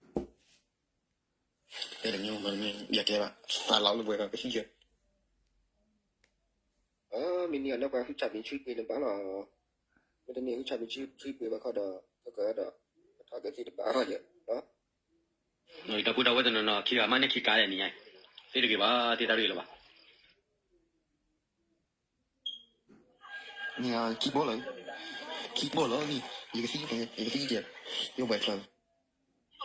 တဲတမံၤမၤတမံၤ ယကျဲဘၣ် သးလီၤလၢပှဲၤဒီးကသံၣ်ယဲၢ် မ့ၢ်န့ၢ်အီၤလၢပှၤဟုၣ်ဆၣ်မံၤဆှံပှ့ၤန့ၣ်ဘၣ်လီၤ. မ့တမ့ၢ်ဟုၣ်ဆၣ်မံၤဆှံပှ့ၤဘၣ်ခီဒီး ကကဒီး ကထီၣ်ကသံၣ်တဘၣ်အါယဲၢ် တၢ်ပူတၢ်ဝဲတနီၤနီၤ ခံဂၤမးန့ၢ်ခံကါလဲၣ်နံၤညါ သ့တဂ့ၤဘၣ် သ့တၢ်ရ့လၢၤဘၣ် နံၤခံဘီလီၤ ခံဘီလီၤနံၤ ယကသံၣ် ယကသံၣ်ကဲ ယဘှဲးချီ ခါ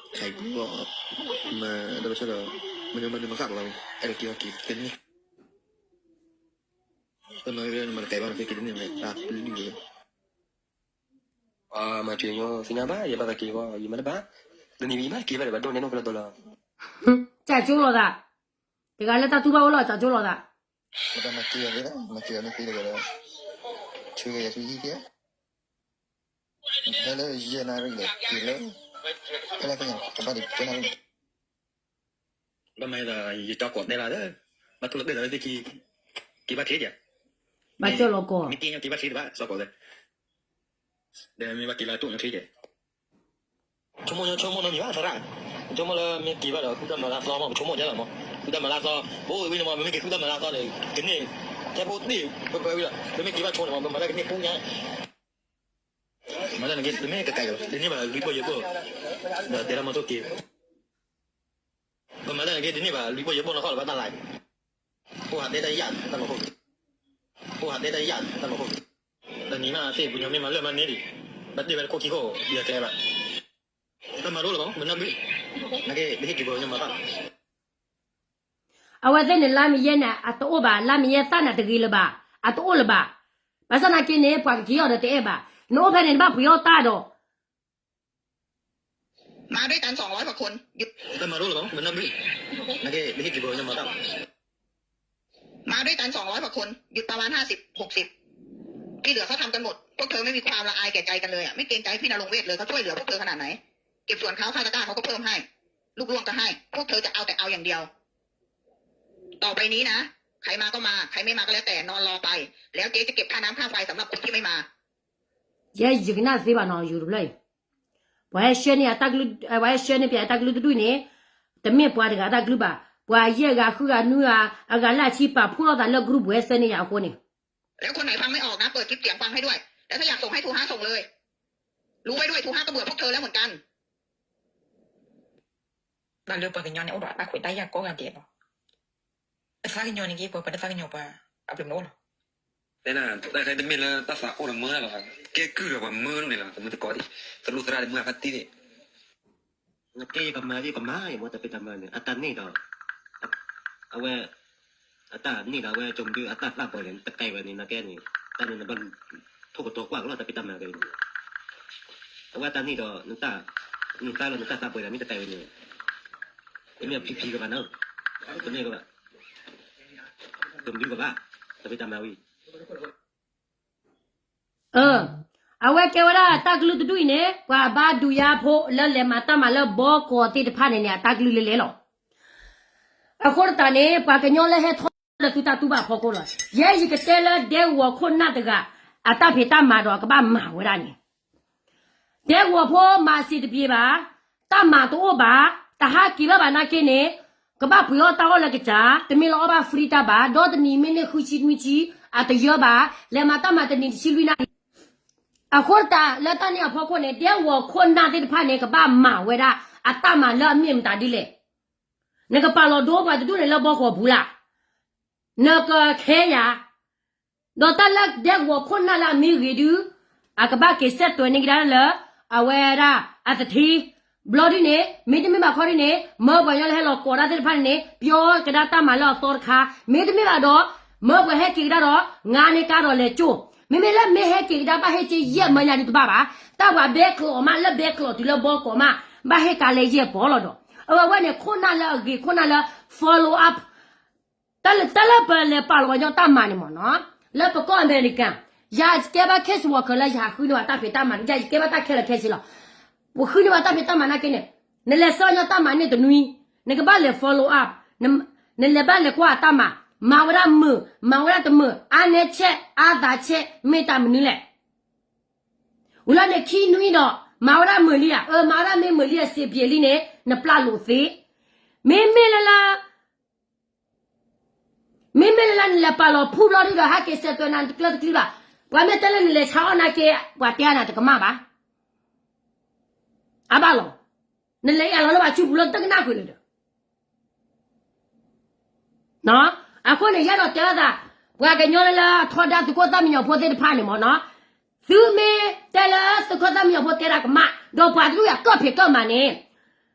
အံၤပူၤလီၤ မၤဒီးဆၢဒီး မ့ၢ်မၤနမၤဃၣ်ဘၣ်ဘၣ် အဲၣ်ဒိးက့ၤအီၤက့ၤတန့ၢ် တနီၤနမၤတကဲဘၣ်နက့ၤတန့ၢ် တၢ်ပလုၢ်ဝဲ မၤက့ၤညီသ့ၣ်ညါဘၣ် ယဘၣ်သးက့ၤဝဲ ယမၤတဘၣ် တနံၤဝံၤယမၤတက့ၤဘၣ်ဒီး ဘၣ်ဒိၣ်န့ၢ်နီၢ်ကလၢဒီလီၤ ကၢ်ကၠိလိာ်သး တဂၤလၢတၢ်တူၢ်ဘၣ်အိၣ်လီၤ ကၢ်ကၠိလိာ်သး မတမၤက့ၤအီၤသ့ မၤက့ၤအီၤန့ၣ်သ့တဂၤဒီး ဆှၢက့ၤယၤဆူဟံၣ်က့ၤ ဟဲလၢယဲၢ်နၣ်ရံၣ်ဒီးက့ၤလၢ ဖဲလၢကညီကဘၣ်ဒံးကဲနၣ်ရံၣ် ဘၣ်မၤဒီး ယကၠီကိးတဲလီၤလၢ ဘၣ်ထူလီၤတဲာ်ဒီးလၢသ့ၣ်ခံ က့ၤဘၣ်ချ့ကဲ ဘၣ်ကၠီလီၤကီး မ့ၢ်က့ၤညီက့ၤဘၣ်ချ့တဘၣ် စီၤကိးတဲ ဒီးမ့ၢ်ဘၣ်က့ၤလၢတိၣ်ညီချ့ကဲ ဆိကမိၣ်ညီဆိကမိၣ်နီတမံၤဘၣ်သရၣ် ဆိကမိၣ်လၢမ့ၢ်က့ၤဘၣ်ဒီးဃုတၢ်မၤလၢအသီမး ပဆိကမိၣ်ဒ်လီၤမး ဃုတၢ်မၤလၢအသီ ပအိၣ်ဝဲန့ၣ်မး ပမ့ၢ်က့ၤဃုတၢ်မၤလၢအသီန့ၣ် ကန့ၢ် ထဲဖိတ့ၢ်ပပှဲၤဝံၤလီၤ ပမ့ၢ်က့ၤဘၣ်ဆိန့ၣ်မး ပမၤတၢ်ကန့ၢ်ပူညါ မၤတၢ်န့ၣ်က့ၤ တမ့ၢ်ကကဲလီၤ တန့ၢ်ဘၣ်လွံၢ်ဘီယဲၢ်ဘီ ဒီးတဲလၢမၤတိၢ်က့ၤ ပမၤတၢ်န့ၣ်က့ၤ တန့ၢ်ဘၣ်လွံၢ်ဘီယဲၢ်ဘီနီၢ်ဃီလၢၤဘၣ်တၢ်လၢ အိၣ်ဟးတဲတၢ်ယၣ်တၢ်လီၤခိၣ်က့ၤ အိၣ်ဟးတဲတၢ်ယၣ်တၢ်လီၤခိၣ်က့ၤ တနံၤမးသ့ၣ်ပညီမ့ၢ်မၤလၢမၤန့ၢ်ဒံး ဘၣ်တ့ၢ်ဝဲတခိၣ်ခံခိၣ် ယကျဲဘၣ် တၢ်မၤလိလီၤမး မနၢ်ဘု နာ်က့ တဟ့ၣ်က့ၤပှၤကညီမၤဘၣ်လီၤ အဝဲသ့ၣ်န့ၣ် လါမ့ၤယဲၢ်န့ၣ် အတအိၣ်ဘၣ် လါမ့ၤယဲၢ်သၣ်န့ၣ်တဂ့ၤလၢၤဘၣ် အတအိၣ်လၢၤဘၣ် ဘၣ်ဆၣ်နာ်က့န့ၣ် ပှၤကက့ၤအီၤဒီးတအဲၣ်ဘၣ် နအိၣ်ဖဲန့ၣ် နဘၣ်ပှ့ၤအီၣ်တၢ်ဒီး มาด้วยกันสองร้อยกว่าคน หยุด တၢ်မၤလိလီၤမး မနၢ်ဘု နာ်က့ တဟ့ၣ်က့ၤပှၤကညီမၤဘၣ်လီၤ มาด้วยกันสองร้อยกว่าคน หยุดประมาณห้าสิบ หกสิบ ที่เหลือเขาทำกันหมด พวกเธอไม่มีความละอายแก่ใจกันเลยอะ ไม่เกรงใจพี่ณรงค์เวชเลย เขาช่วยเหลือพวกเธอขนาดไหน เก็บสวนเขา ค่าตะกร้าเขาก็เพิ่มให้ ลูกร่วงก็ให้ พวกเธอจะเอาแต่เอาอย่างเดียว ต่อไปนี้นะ ใครมาก็มา ใครไม่มาก็แล้วแต่ นอนรอไป แล้วเจ๊จะเก็บค่าน้ำค่าไฟสำหรับคนที่ไม่มา ယဲယကနၣ်သ့ဘၣ်နီၤ ယူၤတဖျၢၣ်အံၤ ပှၤဟဲရှဲန့ၢ်အတၢ်ကလုၢ် ပှၤဟဲရှဲန့ၢ်ပှၤအတၢ်ကလုၢ်တဒူၣ်န့ၣ် တမ့ၢ်ပှၤတဂၤအတၢ်ကလုၢ်ဘၣ် ပှၤယဲၢ်ဂၤဃုဂၤနွံဂၤ အဂၤလၢအဆံပာ်ဖှိၣ်လိာ်သးလၢ group ပှၤဟဲရှဲန့ၢ်ယၤအဃိန့ၣ် แล้วคนไหนฟังไม่ออกนะ เปิดคลิปเสียงฟังให้ด้วย แล้วถ้าอยากส่งให้ทูฮาส่งเลย รู้ไว้ด้วย ทูฮาก็เบื่อพวกเธอแล้วเหมือนกัน တၢ်လၢပှၤကညီန့ၣ် အိၣ်ဒီးအတၢ်ခွဲးတၢ်ယာ်ကိးဂၤဒဲးလီၤ. တသးကညီၤန့ၣ်က့ ပှၤပတသးကညီၤပှၤ အဘျုးမနုၤအိၣ်လီၤ. တဲနၤ တၢ်ခဲတမ့ၢ်လၢတၢ်သးအိၣ်ဒီးမၢလီၤ, ကဲကုၢ်ဒီးပှၤမၢဒ်န့ၣ်လီၤ, သမုသရၣ်ဒီးမုၢ်အဖါတံၢ်န့ၣ် နကဲယကမၤဒ်ကမၤယမ့ၢ်တၢ်ဖံးတၢ်မၤန့ၣ် အတၢ်န့ၢ်ဒီး အဝဲ အတၢ်န့ၢ်ဒီးအဝဲ ကၠိမဒုအတၢ်သးပှဲၤန့ၣ် တကဲဝဲန့ၣ် နကဲန့ၣ် တၢ်န့ၣ်နဘၣ် ထိၣ်ကတီၤကွၢ်ကလီၤ တၢ်ဖံးတၢ်မၤကဲန့ၣ် အဝဲတၢ်န့ၢ်ဒီး နတၢ် နသးလီၤ နတၢ်သးပှဲၤဒီးမ့ၢ်တကဲဝဲန့ၣ် တမ့ၢ်ဖံဖံကဘၣ်နၤ, တမ့ၢ်ကဘၣ်, ကမဒုကဘၣ်, တၢ်ဖံးတၢ်မၤဝံၤ အဝဲကဲဝဲဒၣ်တၢ်ကလုၢ်တဒူၣ်အံၤန့ၣ် ပှၤဘါဒုးယါဖိလၢလဲၤမၤတၢ်မၤလၢဘီကီးသ့ၣ်တဖၣ်န့ၣ်န့ၣ် အတၢ်ကလုၢ်လဲၤလဲၤလီၤ. အဃိသတးန့ၣ် ပှၤကညီလၢဟဲထီၣ်လၢသုတၢ်တူၢ်ဘၣ်ဖီခိၣ်လီၤ. ယဲယကတဲလၢဒဲကဝီၤခိၣ်နၢ်တဂၤ အတၢ်ဖံးတၢ်မၤဒီးကဘၣ်မၤဝဲဒၣ်န့ၣ် ဒဲကဝီၤဖိမၤစံးတပျ့ၤဘၣ်, တၢ်မၤတအိၣ်ဘၣ်, တဟးက့ၤဘၣ်ဘၣ်နာ်က့န့ၣ်, ကဘၣ်ပှ့ၤအီၣ်တၢ်အီၣ်လၢကစၢ်, တမ့ၢ်လၢအီၣ်ဘၣ် free တၢ်ဘၣ်, ဒီးတနံၤမ့ၢ်န့ၢ်ဃုဆံနွံဆံ, အတယၢဘၣ်, လဲၤမၤတၢ်မၤတနံၤတဆံလွံၢ်နၣ်ရံၣ်, အဃိသတးလၢတၢ်န့ၣ်အဖီခိၣ်န့ၣ် ဒဲကဝီၤခိၣ်နၢ်သ့ၣ်တဖၣ်န့ၣ် ကဘၣ်မၤဝဲဒၣ် အတၢ်မၤလၢအမ့ၢ်မတၤဒ်လဲၣ်. နကပာ်လီၤဒိပှၤတဒူၣ်န့ၣ်လၢဘီဃီၤပူၤလၢ် နကခဲယၤ, ဒီးတၢ်လၢဒဲကဝီၤခိၣ်နၢ်လၢအမ့ၢ်ဂ့ၤဒု, အကဘၣ်က့ၤစဲးတွဲၤန့ၢ်ကဒါလၢ အဝဲဒၣ်အသထ့, ဘၣ် ဘျီဒ်န့ၣ် မ့တမ့ၢ်ဘၣ်ခီဒ်န့ၣ် မၢပှၤကညီလၢဟဲလီၤကိးတၢ်သ့ၣ်တဖၣ်န့ၣ်န့ၣ် ပျီကဒါတၢ်မၤလၢအသီတခါ, မ့တမ့ၢ်ဘၣ်ဒီး မၢပှၤဟဲက့ၤကဒါဒီး ငါန့ၢ်ကါဒီးလဲၤကၠိၣ်, မ့မ့ၢ်လၢမ့ၢ်ဟဲက့ၤကဒါဘၣ်ဟ့ၣ်က့ၤယဲၢ်မၢညါဒ်တဘၣ်ဘၣ်, တၢ်ပှၤဘဲကျိးမးလၢဘဲကျိးတုၤလၢဘီကီးမး ဘၣ်ဟ့ၣ်ကါလဲၤယဲၢ်ပီၤလီၤဒီး အဝဲန့ၣ်ခိၣ်နၢ်လၢအဂ့ၤ ခိၣ်နၢ်လၢ follow up တၢ်လၢပလဲၤပာ်လီၤပှၤကညီတၢ်မၤန့ၣ်မ့ၢ်နီၤ, လၢပကီၢ်အမဲရကၤ, ယၤယကဲဘၣ် case worker လၢယၤဃုန့ၢ်ဘၣ်တၢ်ဖံးတၢ်မၤ ယၤယကဲဘၣ်တၢ်ခဲလၢာ်ခဲဆ့လီၤ. ပဃုန့ၢ်ဘၣ်တၢ်ဖံးတၢ်မၤနာ်က့န့ၣ်, နလဲၤဆှၢညီတၢ်မၤန့ၢ်တနွံ, နကဘၣ်လဲၤ follow up, နလဲၤဘၣ်လဲၤကွၢ်အတၢ်မၤ, မၤဝဲဒၣ်မုာ် မၤဝဲဒၣ်တမုာ် အါနဲဆဲး အါသးဆဲး မ့ၢ်တၢ်မနုၤလဲၣ်. ဝံၤလီၤန့ၣ်ခံနွံဒီး မၤဝဲဒၣ်မုာ်လံဧါ, အၢ မၤဝဲဒၣ်မ့ၢ်မုာ်လံဧါ စံးဘျုးလံန့ၣ် နပျၢ်လိာ်သ့, မ့မ့ၢ်လၢလၢ မ့မ့ၢ်လၢလၢနလဲၤပာ်လီၤဖုဘျီဒုဒီး ဟဲက့ၤစဲးသွဲနၤတကျၢတကျံဘၣ်, ပှၤမ့ၢ်တဲလၢနလဲၤဆါအီၣ်နာ်က့ ပှၤတဲအါနၤတကမၣ်ဘၣ်, အါဘၣ်လီၤ, နလဲၤအၢၣ်လီၤလၢပှၤစုပူၤလၢတကနၣ်ဃုာ်လၢၤဒီး အဃိန့ၣ် ယအဲၣ်ဒိးတဲလိာ်သး, ပှၤကညီလၢလၢထီဒါသုးခိၣ်သၣ်မံညီၤဖိသ့ၣ်တဖၣ်န့ၣ်မ့ၢ်နီၤ, သုမ့ၢ်တဲလၢသုးခိၣ်သၣ်မံညီၤဖိတဲတၢ်ကမၣ် ဒီးပှၤတဒူၣ်ယၤကၢၣ်ဖံးကၢၣ်မၤန့ၣ်,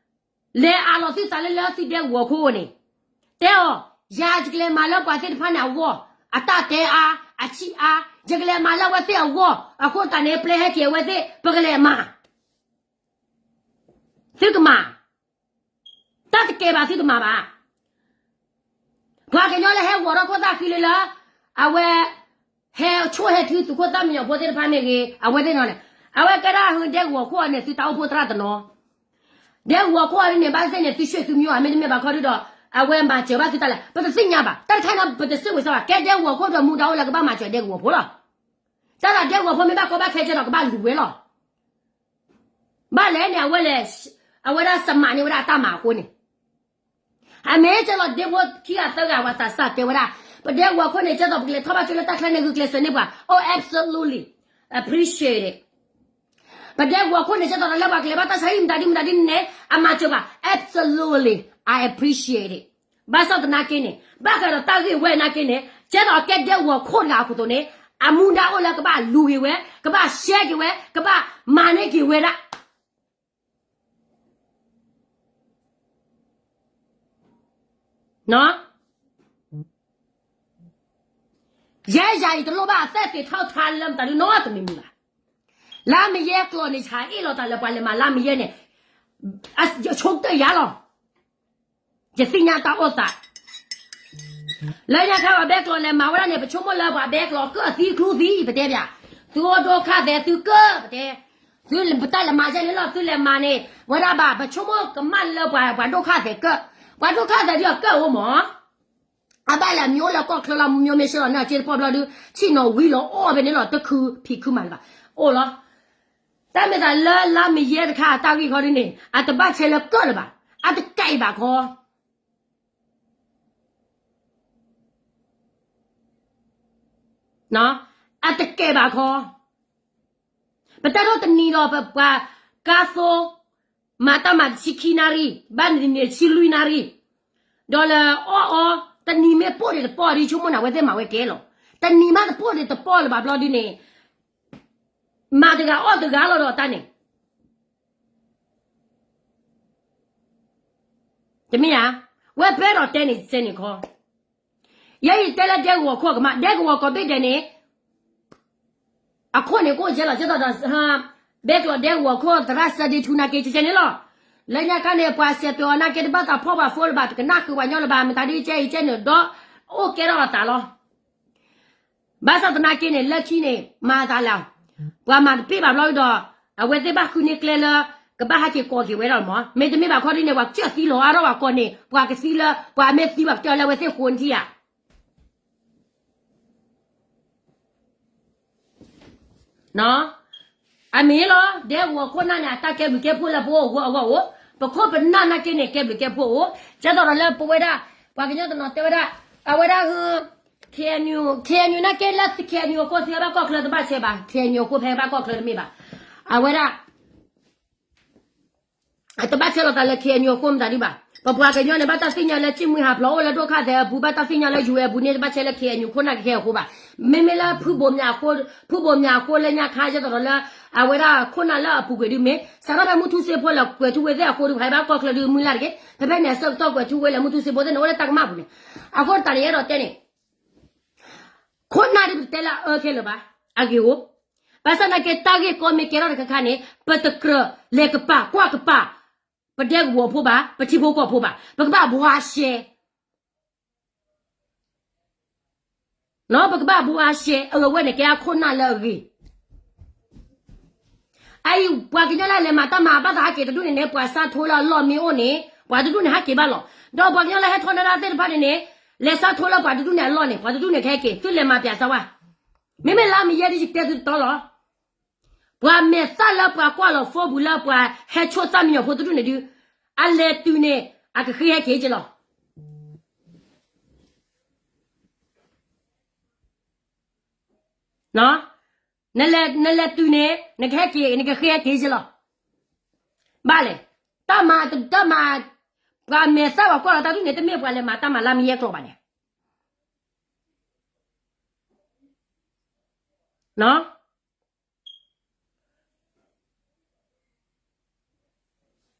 လဲၤအးလီၤသုသးလၢလၢသုဒဲကဝီၤခိၣ်န့ၣ်, တဲအီၤ, ယၤယကလဲၤမၤလၢပှၤသ့ၣ်တဖၣ်န့ၣ်အဂီၢ်, အတၢ်တဲအါ, အဆံးအါ, ယကလဲၤမၤလၢအဝဲသ့ၣ်အဂီၢ်, အဃိသတးန့ၣ် ပျဲဟဲက့ၤအဝဲသ့ၣ် ပကလဲၤမၤ သုကမၤ, တၢ်တကဲဘၣ်သုတမၤဘၣ်. ပှၤကညီလၢဟဲဂီၤထီၣ်ခိၣ်သၣ်ဃံလၢလၢ, အဝဲ, ဟဲဆိၣ်ဟဲထုသုးခိၣ်သၣ်မံညီၤဖိသ့ၣ်တဖၣ်မ့ၢ်ဂ့ၤ အဝဲသ့ၣ်နီၤန့ၣ်, အဝဲကဲဒၣ်ဟုဒဲကဝီၤခိၣ်အီၤန့ၣ် သုတၢ်အိၣ်ဖှိၣ်သရၣ်တနီၤ, ဒဲကဝီၤခိၣ်အီၤန့ၣ် ဘၣ်သ့ၣ်န့ၣ် သုဆှၢသုမံၤအီၤ မ့တမ့ၢ်ဘၣ်ခီဒုဒီး, အဝဲမၤစၢၤဘၣ်သုတၢ်လဲၣ် ပတသ့ၣ်ညါဘၣ် တၢ်တခါန့ၣ် ပတစံးဝဲစ့ၢ်ဘၣ် ကဲဒဲကဝီၤခိၣ်ဒီးမူဒါအိၣ်လၢကဘၣ်မၤစၢၤဒဲကဝီၤဖိလီၤ. တၢ်သးဒဲကဝီၤဖိမ့ၢ်ဘၣ်ကီဘၣ်ခဲကဲဒီးကဘၣ်လူၤဝဲလီၤ. ဘၣ်လဲၣ်န့ၣ် အဝဲလဲၣ်, အဝဲဒၣ်စမးန့ၢ်ဝဲဒၣ်အတၢ်မၤအဃိန့ၣ်, အမ့ၢ်ကဲလီၤဒ့ဖိခံဂၤသၢဂၤ ပှၤသးစၢ်တဲဝဲဒၣ်, ပဒဲကဝီၤခိၣ်န့ၣ် ကဲသိးပကလဲၤထီၣ်ဘၣ်ကၠိလၢတၢ်ချၢန့ၣ် ဂုာ်ကျဲးစၢးန့ၢ်ပှၤ, oh absolutely, appreciate it. ပဒဲကဝီၤခိၣ်န့ၣ် ကဲသိးဒီးလၢပှၤကလဲၤဘၣ်တၢ်ဆါဟံၣ်မတၤဒ်မတၤဒ်န့ၣ် အမၤစၢၤပှၤ, absolutely, I appreciate it. ဘၣ်ဆၣ်သနာ်က့န့ၣ် ဘၣ်ဃးဒီးတၢ်ဂ့ၢ်ဝဲနာ်က့န့ၣ် ကဲသိးအကဲဒဲကဝီၤခိၣ်တဂၤအခိၣ်သတးန့ၣ်, အမူဒါအိၣ်လၢကဘၣ်လူၤက့ၤဝဲ, ကဘၣ်ရှဲက့ၤဝဲ, ကဘၣ်မၤန့ၢ်က့ၤဝဲဒၣ် ယဲယၤအံၤတလိၣ်ဘၣ်အသဲၣ်သ့ၣ်ထီၣ်ထါ လၢမတၤဒုနီတမံၤမံၤဘၣ်. လါမယဲကျိာ်န့ၣ် ဆါအ့ၣ်လိာ်သးလၢပှၤလဲၤမၤလါမယဲန့ၣ်, ယဆိကတၢၢ်ယၤလီၤ. ယသ့ၣ်ညါတၢ်အိၣ်သး လၢညါခါပှၤဘဲကျိာ်လဲၤမၤဝဲဒၣ်န့ၣ် ပဆိကမိၣ်လၢပှၤဘဲကျိာ်ကၢၣ်သံကျူသံ ပတဲပၠး, သုအိၣ်ဒိၣ်ခါသဲးသုကၢၣ် ပတဲ, သုပတၢ်လဲၤမၤယဲန့ၣ်လီၤ သုလဲၤမၤန့ၣ်, ဝဲဒၣ်ဘၣ် ပဆိကမိၣ်ကမၣ်လၢပှၤဒိၣ်ခါသဲးကၢၣ်, ပှၤဒိၣ်ခါသဲးဒ်အီၤကၢၣ်အိၣ်မး အဘၣ်လဲၣ် မ့ၢ်အိၣ်လၢကီၢ်ချၢလီၤ မ့ၢ်မ့ၢ်ဆ့လီၤ နစ့တပီၢ်ဘျီဒု ဆ့ၣ်နီၤဝံၤလီၤအီၣ်ဖဲန့ၣ်လီၤ တခုဖံးခုမၤလၢၤဘၣ်, အိၣ်လီၤ. တၢ်မ့ၢ်သးလၢလါမယဲတခါအတၢ်ဂ့ၢ်ခီဒ်န့ၣ် အတဘၣ်ဆဲးလၢကၢၣ်လၢၤဘၣ်, အတကဲဘၣ်ခီ အတကဲဘၣ်ခီ, ပတၢ်ထီၣ်တနံၤဒီးပပှၤကါသိ မၤတၢ်မၤတဆံခံနၣ်ရံၣ် ဘၣ်နံၤန့ၣ်ဆံလွံၢ်နၣ်ရံၣ်, ဒီးလၢအီၣ်အီ တနံၤမ့ၢ်ပိၢ်ဒံးတပီၢ်ဒ်ဆိကမိၣ်န့ၣ် အဝဲသ့ၣ်မၤဝဲကဲလီၤ, တနံၤမးတပိၢ်ဒံးတပီၢ်လၢၤဘၣ်ဘျီဒ်န့ၣ်, မၤတဂၤအီၣ်တဂၤလီၤဒီးတၢ်န့ၣ် တမ့ၢ်ဧါ, ဝဲပၢဒီးတဲန့ၣ်စဲန့ၣ်ခီ, ယဲယတဲလၢဒဲကဝီၤခိၣ်ကမၣ် ဒဲကဝီၤကိးဘ့ၣ်ဒဲးန့ၣ်, အခိၣ်န့ၣ်ကအိၣ်ယဲလီၤ ကဲသိးဒီး, ဘဲကျိးဒဲကဝီၤခိၣ်သရၣ်စၢဒ့ထူနာ်က့ ကဲကဲန့ၣ်လီၤ, လၢညါခါန့ၣ် ပှၤစဲးတဲအီၤနာ်က့တဘၣ်သးဖီၣ်ပှၤဖိလၢၤဘၣ် တကနၣ်ဃုာ်ပှၤညီလၢၤဘၣ် မတၤဒ်ကဲအံၤကဲန့ၣ်ဒီး, အိၣ်ကဲထီၣ်အသးလီၤ. ဘၣ်ဆၣ်သနာ်က့န့ၣ် လၢခံန့ၣ် မၤသးလဲၣ်, ပှၤမၤတပ့ၢ်ဘၣ်ဘျီဒီး, အဝဲသ့ၣ်ဘၣ်ဃုန့ၢ်ကျဲလၢ, ကဘၣ်ဟဲက့ၤကိးက့ၤဝဲဒၣ်မး မ့တမ့ၢ်ဘၣ်ခီဒ်န့ၣ် ပှၤကစၢၢ်သံလီၤအါထီၣ်ပှၤကိးန့ၣ် ပှၤကသံလၢ ပှၤမ့ၢ်သံပှၤကစၢၢ်လၢအဝဲသ့ၣ်ဃိနထံၣ်ဧါ အမ့ၢ်လီၤ ဒဲကဝီၤခိၣ်နၢ်န့ၣ် အတၢ်ကဲဘျုးကဲဖှိၣ်လၢပအိၣ်အဂီၢ်အဂီၢ်အိၣ်, ပခိၣ်ပနၢ်နာ်က့န့ၣ် ကဲဘျုးကဲဖှိၣ်အိၣ်, ကဲသိးဒီးလၢပဝဲဒၣ်, ပှၤကညီတနီၤတဲဝဲဒၣ်, အဝဲဒၣ်, KNU, KNU နာ်က့လၢ KNU အဃိ သုဟဲဘၣ်ကီၢ်ချၢ တဘၣ်ဆဲးဘၣ်, KNU အဃိ ဖဲဘၣ်ကီၢ်ချၢတမ့ၢ်ဘၣ်, အဝဲဒၣ် အတဘၣ်ဆဲးလီၤသးလၢ KNU အဃိမတၤဒ်ဘၣ်, ပပှၤကညီန့ၣ် ဘၣ်တၢ်သ့ၣ်ညါလၢ စံၣ်မှံဟးဖျိးအိၣ်လၢဒိၣ်ခါသဲးအပူၤ ဘၣ်တၢ်သ့ၣ်ညါလၢ ယူၢ်အဲၣ် အပူၤန့ၣ် တဘၣ်ဆဲးလၢ ခ့ၣ်အဲၣ်ယူၣ် ခိၣ်နၢ်ကဟဲအဃိဘၣ်. မ့မ့ၢ်လၢ ဖုဘိၣ်မၠးအဃိလၢညါခါ ယဲသိးဒီးလၢ အဝဲဒၣ်ခိၣ်နၢ်လၢအပူၤကွံာ်ဒုမ့ၢ် စးထီၣ်ဖဲမုၢ်ထူစ့ဖိလၢကွဲၤထူဝ့သ့ၣ်အဃိဒီး ဟဲဘၣ်ကီၢ်ချၢဒုမုၢ်လၢ်တက့ၢ်. ဖဲဖဲန့ၣ် အဆၢကတီၢ်ကွဲၤထူဝ့လၢမုၢ်ထူစ့ဖိသ့ၣ်န့ၣ် အိၣ်လၢတၢ်ကမၣ်ပူၤန့ၣ်. အဃိသတးန့ၣ် ယအဲၣ်ဒိးတဲန့ၣ် ခိၣ်နၢ်ဒ်ပတဲလၢအအၢခဲလၢာ်ဘၣ်, အဂ့ၢ်အိၣ်, ဘၣ်ဆၣ်သနာ်က့ တၢ်ဂ့ၢ်ကီမ့ၢ်ကဲထီၣ်တခါခါန့ၣ် ပတကြၢးလဲၤကပၤကွၢ်ကပၤ ပဒဲကဝီၤဖိဘၣ်, ပထံဖိကီၢ်ဖိဘၣ်, ပကဘၣ်ဘှါရှဲ ပကဘၣ်ဘှါရှဲ အဝဲန့ၣ်ကဲအခိၣ်နၢ်လၢအဂ့ၤ အအံၤ ပှၤကညီလၢလဲၤမၤတၢ်မၤဘၣ်သးဟဲက့ၤတဒူၣ်န့ၣ်န့ၣ် ပှၤစးထိလၢအလီၢ်မ့ၢ်အိၣ်န့ၣ် ပှၤတဒူၣ်န့ၣ်ဟဲက့ၤဘၣ်လီၤ. ဒီးပှၤကညီလၢဟဲထီၣ်နၢ်ဒၣ်သ့ၣ်တဖၣ်န့ၣ်န့ၣ် လဲၤစးထိလၢပှၤတဒူၣ်န့ၣ်အလီၢ်န့ၣ် ပှၤတဒူၣ်န့ၣ်ကဟဲက့ၤ သုလဲၤမၤပၠးစၢၤဝဲ. မ့မ့ၢ်လၢအမ့ၢ်ယဲဒ်ယတဲသုတတီလီၤ. ပှၤမဲာ်သၣ်လၢပှၤကွၢ်လီၤ Facebook လၢပှၤဟဲဆိၣ်သၣ်မံညီၤဖိတဒူၣ်န့ၣ်ဒုး အလဲၤတုၤန့ၣ် အကဃ့ဟဲက့ၤက့ၤလီၤ. နလဲၤတုၤန့ၣ် နကဟဲက့ၤ နကဃ့ဟဲက့ၤက့ၤလီၤ. ဘၣ်လဲၣ်, တၢ်မၤ တၢ်မၤ ပှၤမဲာ်သၣ်ပှၤကွၢ်လီၤတၢ်ဒ်န့ၣ် တမ့ၢ်ပှၤလဲၤမၤတၢ်မၤလၢမ့ၢ်ယဲၢ်ကျိၤဘၣ်န့ၣ်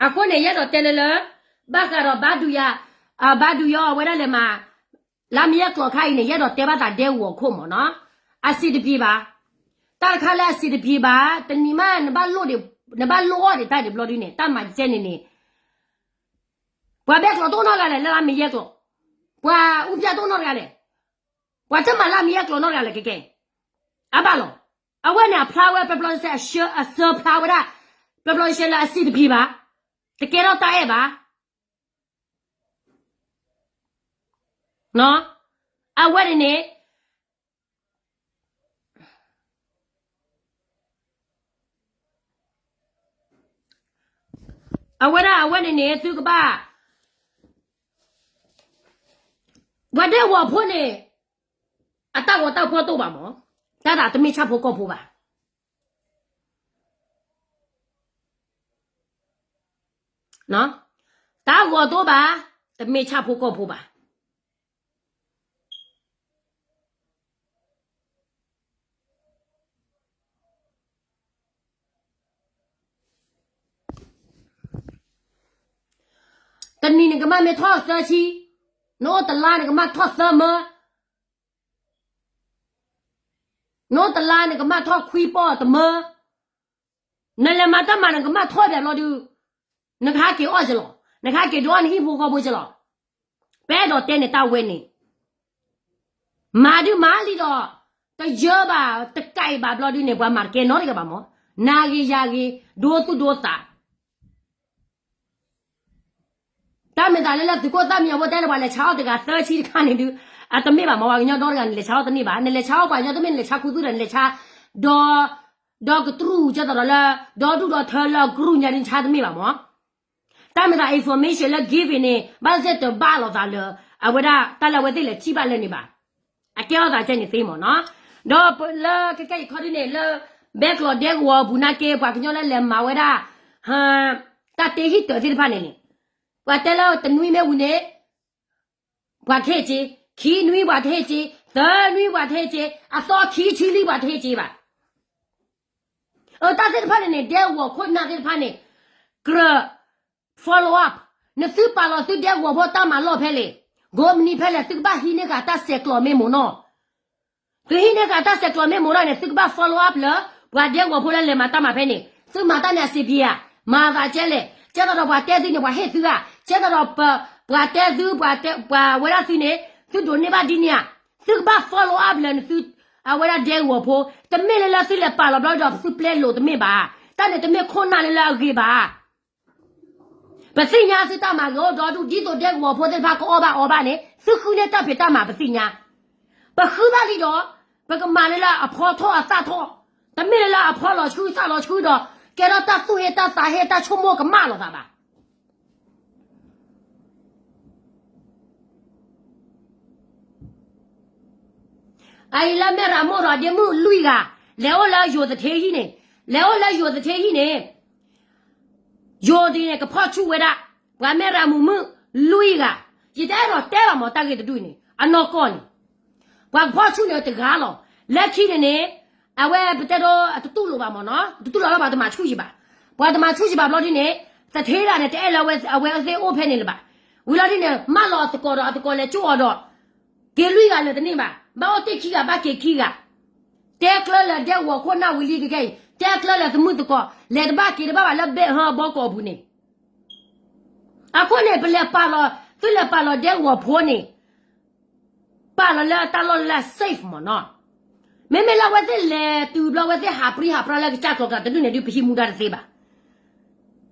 အဃိန့ၣ် ယအဲၣ်ဒိးတဲလၢလၢ ဘၣ်ဃးဒီးဘါဒုးယၤ ဘါဒုးယၤအဝဲဒၣ်လဲၤမၤ လၢမ့ၢ်ယဲၢ်ကျိၤခါအံၤန့ၣ် ယအဲၣ်ဒိးတဲဘၣ်သးဒဲကဝီၤခိၣ်မ့ၢ်နီၤ, အဆင်တပြေဘၣ်. တၢ်တခါလၢအဆင်တပြေဘၣ် တနံၤမး နဘၣ်လိၣ်အီၣ်ဒံးတၢ်ဒံးဘျီဒုန့ၣ် တၢ်မၤကဲန့ၣ်န့ၣ် ပှၤဘဲကျိၤတအိၣ်နီတဂၤလဲၣ် လၢမ့ၢ်ယဲၢ်ကျိၤ, ပှၤအူဖၠၣ်တအိၣ်နီတဂၤလဲၣ်, ပှၤတမၤလၢမ့ၢ်ယဲၢ်ကျိၤနီတဂၤလဲၣ် ကဲကဲ, အဘၣ်လီၤ. အဝဲန့ၣ်အဖျါဝဲ ပျီပျီစဲစဲ အဆၢဖျါဝဲဒၣ် ပျီပျီစဲစဲလၢအဆင်တပြေဘၣ်, တကဲထီၣ်တၢ်အဲၣ်ဘၣ် အဝဲန့ၣ်န့ၣ် အဝဲဒၣ်အဝဲန့ၣ်န့ၣ် သုကဘၣ် ပှၤဒဲကဝီၤဖိန့ၣ် အတၢ်ဂီၤတၢ်ဖီၣ်တအိၣ်ဘၣ်မး, တၢ်သးတမ့ၢ်ဆၣ်ဖိကီၢ်ဖိဘၣ် တၢ်ဂီၤတအိၣ်ဘၣ်, တမ့ၢ်ဆၣ်ဖိကီၢ်ဖိဘၣ်. တနံၤနကမၣ်မ့ၢ်ထီၣ်သၢဆံ, နအိၣ်တလါနကမၣ်ထီၣ်သၢမၢ, နအိၣ်တလါနကမၣ်ထီၣ်ခွံပီၢ်တမၢ, နလဲၤမၤတၢ်မၤနကမၣ်ထီၣ်ဘၣ်ဘျီဒုး, နကဟဲက့ၤအီၣ်က့ၤလီၤ, နကဟဲက့ၤဒုးအီၣ်နဟံၣ်ဖိဃီဖိက့ၤလီၤ. ပအဲၣ်ဒိးတဲန့ၣ်တၢ်ဝဲန့ၣ် မၤဒုးမၤလံဒီး တယၢဘၣ်တကးအံၤဘၣ်ဘျီဒုးန့ၣ် ပှၤမၤတကဲနီတဂၤဘၣ်မး, နၤဂ့ၤယၤဂ့ၤ ဒိသူၣ်ဒိသး တၢ်မ့ၢ်သးလၢလၢသုးခိၣ်သၣ်မံညီၤဖိတဲလၢပှၤလဲၤဆါအီၣ်တဂၤသၢဆံတခါန့ၣ်ဒုး အတမ့ၢ်ဘၣ်မး, ပှၤကညီဒီတဂၤန့ၣ် လဲၤဆါအီၣ်တန့ၢ်ဘၣ်, နလဲၤဆါအီၣ်ပှၤကညီတမ့ၢ်နလဲၤဆါခူသူၣ်ဒီး နလဲၤဆါ ဒီး ဒီကတြူၢ်ကဲသိးဒီးလၢ ဒီဒူၣ်ဒီထၢလၢကရူၢ်ညါဒုးဆါတမ့ၢ်ဘၣ်မး. တၢ်မ့ၢ်သး information လၢ giving န့ၣ် ဘၣ်သ့ၣ်တဘၣ်လိာ်သးလၢ အဝဲဒၣ်တၢ်လၢအဝဲသ့ၣ်လဲၤထံၣ်ဘၣ်လၢန့ၣ်ဘၣ်. အကဲထီၣ်သးကဲန့ၣ်သ့မးနီၤ. ဒီးလၢခဲကဲအံၤခီဒ်န့ၣ် လၢ ဘဲကျိၤဒဲကဝီၤအပူၤနာ်က့ ပှၤကညီလၢလဲၤမၤဝဲဒၣ် တၢ်တ့ဟံၣ်တၢၤသ့ၣ်တဖၣ်န့ၣ်န့ၣ် ပှၤတဲလၢတနွံမ့ၢ်ဝံၤန့ၣ် ပှၤတဟ့ၣ်က့ၤ, ခံနွံပှၤတဟ့ၣ်က့ၤ, သၢနွံပှၤတဟ့ၣ်က့ၤ, အသီခံဆံလံပှၤတဟ့ၣ်က့ၤဘၣ်. အတၢ်သ့ၣ်တဖၣ်န့ၣ်န့ၣ် ဒဲကဝီၤခိၣ်နၢ်သ့ၣ်တဖၣ်န့ၣ် ကြၢး follow up, နသုပာ်လီၤသုဒဲကဝီၤဖိတၢ်မၤလီၢ်ဖဲလဲၣ်, ကိးမုၢ်နံၤဖဲလဲၣ် သုကဘၣ်ဟံးန့ၢ်ဃာ်တၢ်ဆဲးကျိးမ့ၢ်မ့ၢ်နီၤ. သုဟံးန့ၢ်ဃာ်တၢ်ဆဲးကျိးမ့ၢ်မ့ၢ်နီၤန့ၣ် သုကဘၣ် follow up လၢ ပှၤဒဲကဝီၤဖိလၢလဲၤမၤတၢ်မၤဖဲန့ၣ် သုမၤတၢ်န့ၣ်အဆင်ပြေဧါ, မၤသးကဲလဲၣ်, ကဲသိးဒီးပှၤတဲသုန့ၣ် ပှၤဟ့ၣ်သုဧါ, ကဲသိးဒီး ပှၤတဲသု ပှၤဝဲဒၣ်သုန့ၣ် သုဒိးန့ၢ်ဘၣ်ဒ်န့ၣ်ဧါ, သုကဘၣ် follow up လၢနသု အဝဲဒၣ်ဒဲကဝီၤဖိ, တမ့ၢ်လၢလၢသုလဲၤပာ်လီၤဘျီဒီးသုပျဲလိာ်တမ့ၢ်ဘၣ်, တၢ်န့ၣ်တမ့ၢ်ခိၣ်နၢ်လၢလၢအဂ့ၤဘၣ်. ပသ့ၣ်ညါသုတၢ်မၤဂ့ၤအိၣ်ဒီဒူၣ် ဒ်သိးဒဲကဝီၤဖိသ့ၣ်တဖၣ်ကအီၣ်ဘၣ်အီဘၣ်န့ၣ် သုဃုန့ၢ်တၢ်ဖံးတၢ်မၤပသ့ၣ်ညါ, ပဃုဘၣ်လံဒီး ပကမၤလၢလၢအဖီထီၣ်အသၣ်ထီၣ်, တမ့ၢ်လၢလၢအဖီလီၤဆှုသၣ်လီၤဆှုဒီး ကဲထီၣ်တၢ်သူၣ်ဟ့တၢ်သးဟ့တၢ်ဆိကမိၣ်ကမၣ်လိာ်သးဘၣ်. အအံၤလၢမဲၢ်ရမိၢ်ဒီးဒ့မုၣ်လွံၢ်ဂၤ လဲၤအိၣ်လၢယိၤသထ့ဟံၣ်န့ၣ်, လဲၤအိၣ်လၢယိၤသထ့ဟံၣ်န့ၣ်, ယိၤသ့ၣ်န့ၣ် ကဖီၣ်ဆူၣ်ဝဲဒၣ် ပှၤမဲၢ်ရမုၣ်မုၣ် လွံၢ်ဂၤ, ယတအဲၣ်ဒိးတဲဘၣ်မး တၢ်ဂ့ၢ်တဒူၣ်န့ၣ် အနီၢ်ကီၢ်န့ၣ် ပှၤကဖီၣ်ဆူၣ်န့ၣ်တဂၤလီၤ. လၢခံန့ၣ်န့ၣ် အဝဲပတဲဒိ အတတူၢ်လိာ်ဘၣ်မးနီၤ, တတူၢ်လိာ်လၢၤဘၣ် တမၤဆူၣ်ယံၤဘၣ်. ပှၤတမၤဆူၣ်ယံၤဘၣ်ဘျီဒ်န့ၣ် သထ့ဒၣ်န့ၣ် တအဲၣ်လၢအဝဲသ့ၣ်အိၣ်ဖဲန့ၣ်လၢၤဘၣ်. ဝံၤလီၤဒ်န့ၣ် မၢလီၤအသကိးဒီး အသကိးလဲၤကၠိအီၤဒီး က့ၤလွံၢ်ဂၤလၢာ်တန့ၢ်ဘၣ်, ဘၣ်အိၣ်တ့ၢ်ခံဂၤ ဘၣ်က့ၤခံဂၤ, တဲကျၢလၢဒဲကဝီၤခိၣ်နၢ်ဝံၤလံကကဲအံၤ တဲကျၢလၢသမုၣ်သကိး လဲၤတဘၣ်က့ၤတဘၣ်ဘၣ်လၢဘဲဟၢဘီကီးပူၤန့ၣ် အဃိန့ၣ် ပလဲၤပာ်လီၤ, သုလဲၤပာ်လီၤဒဲကဝီၤဖိန့ၣ် ပာ်လီၤလၢတၢ်လီၢ်လၢ safe မးနီၤ. မ့မ့ၢ်လၢအဝဲသ့ၣ်လဲၤတုၤဘျီ အဝဲသ့ၣ်ဟးပြံဟးပြါလၢကစၢ်ကျီၤကျါတဒူၣ်န့ၣ်ဒုး ပဟံးမူဒါတသ့ဘၣ်.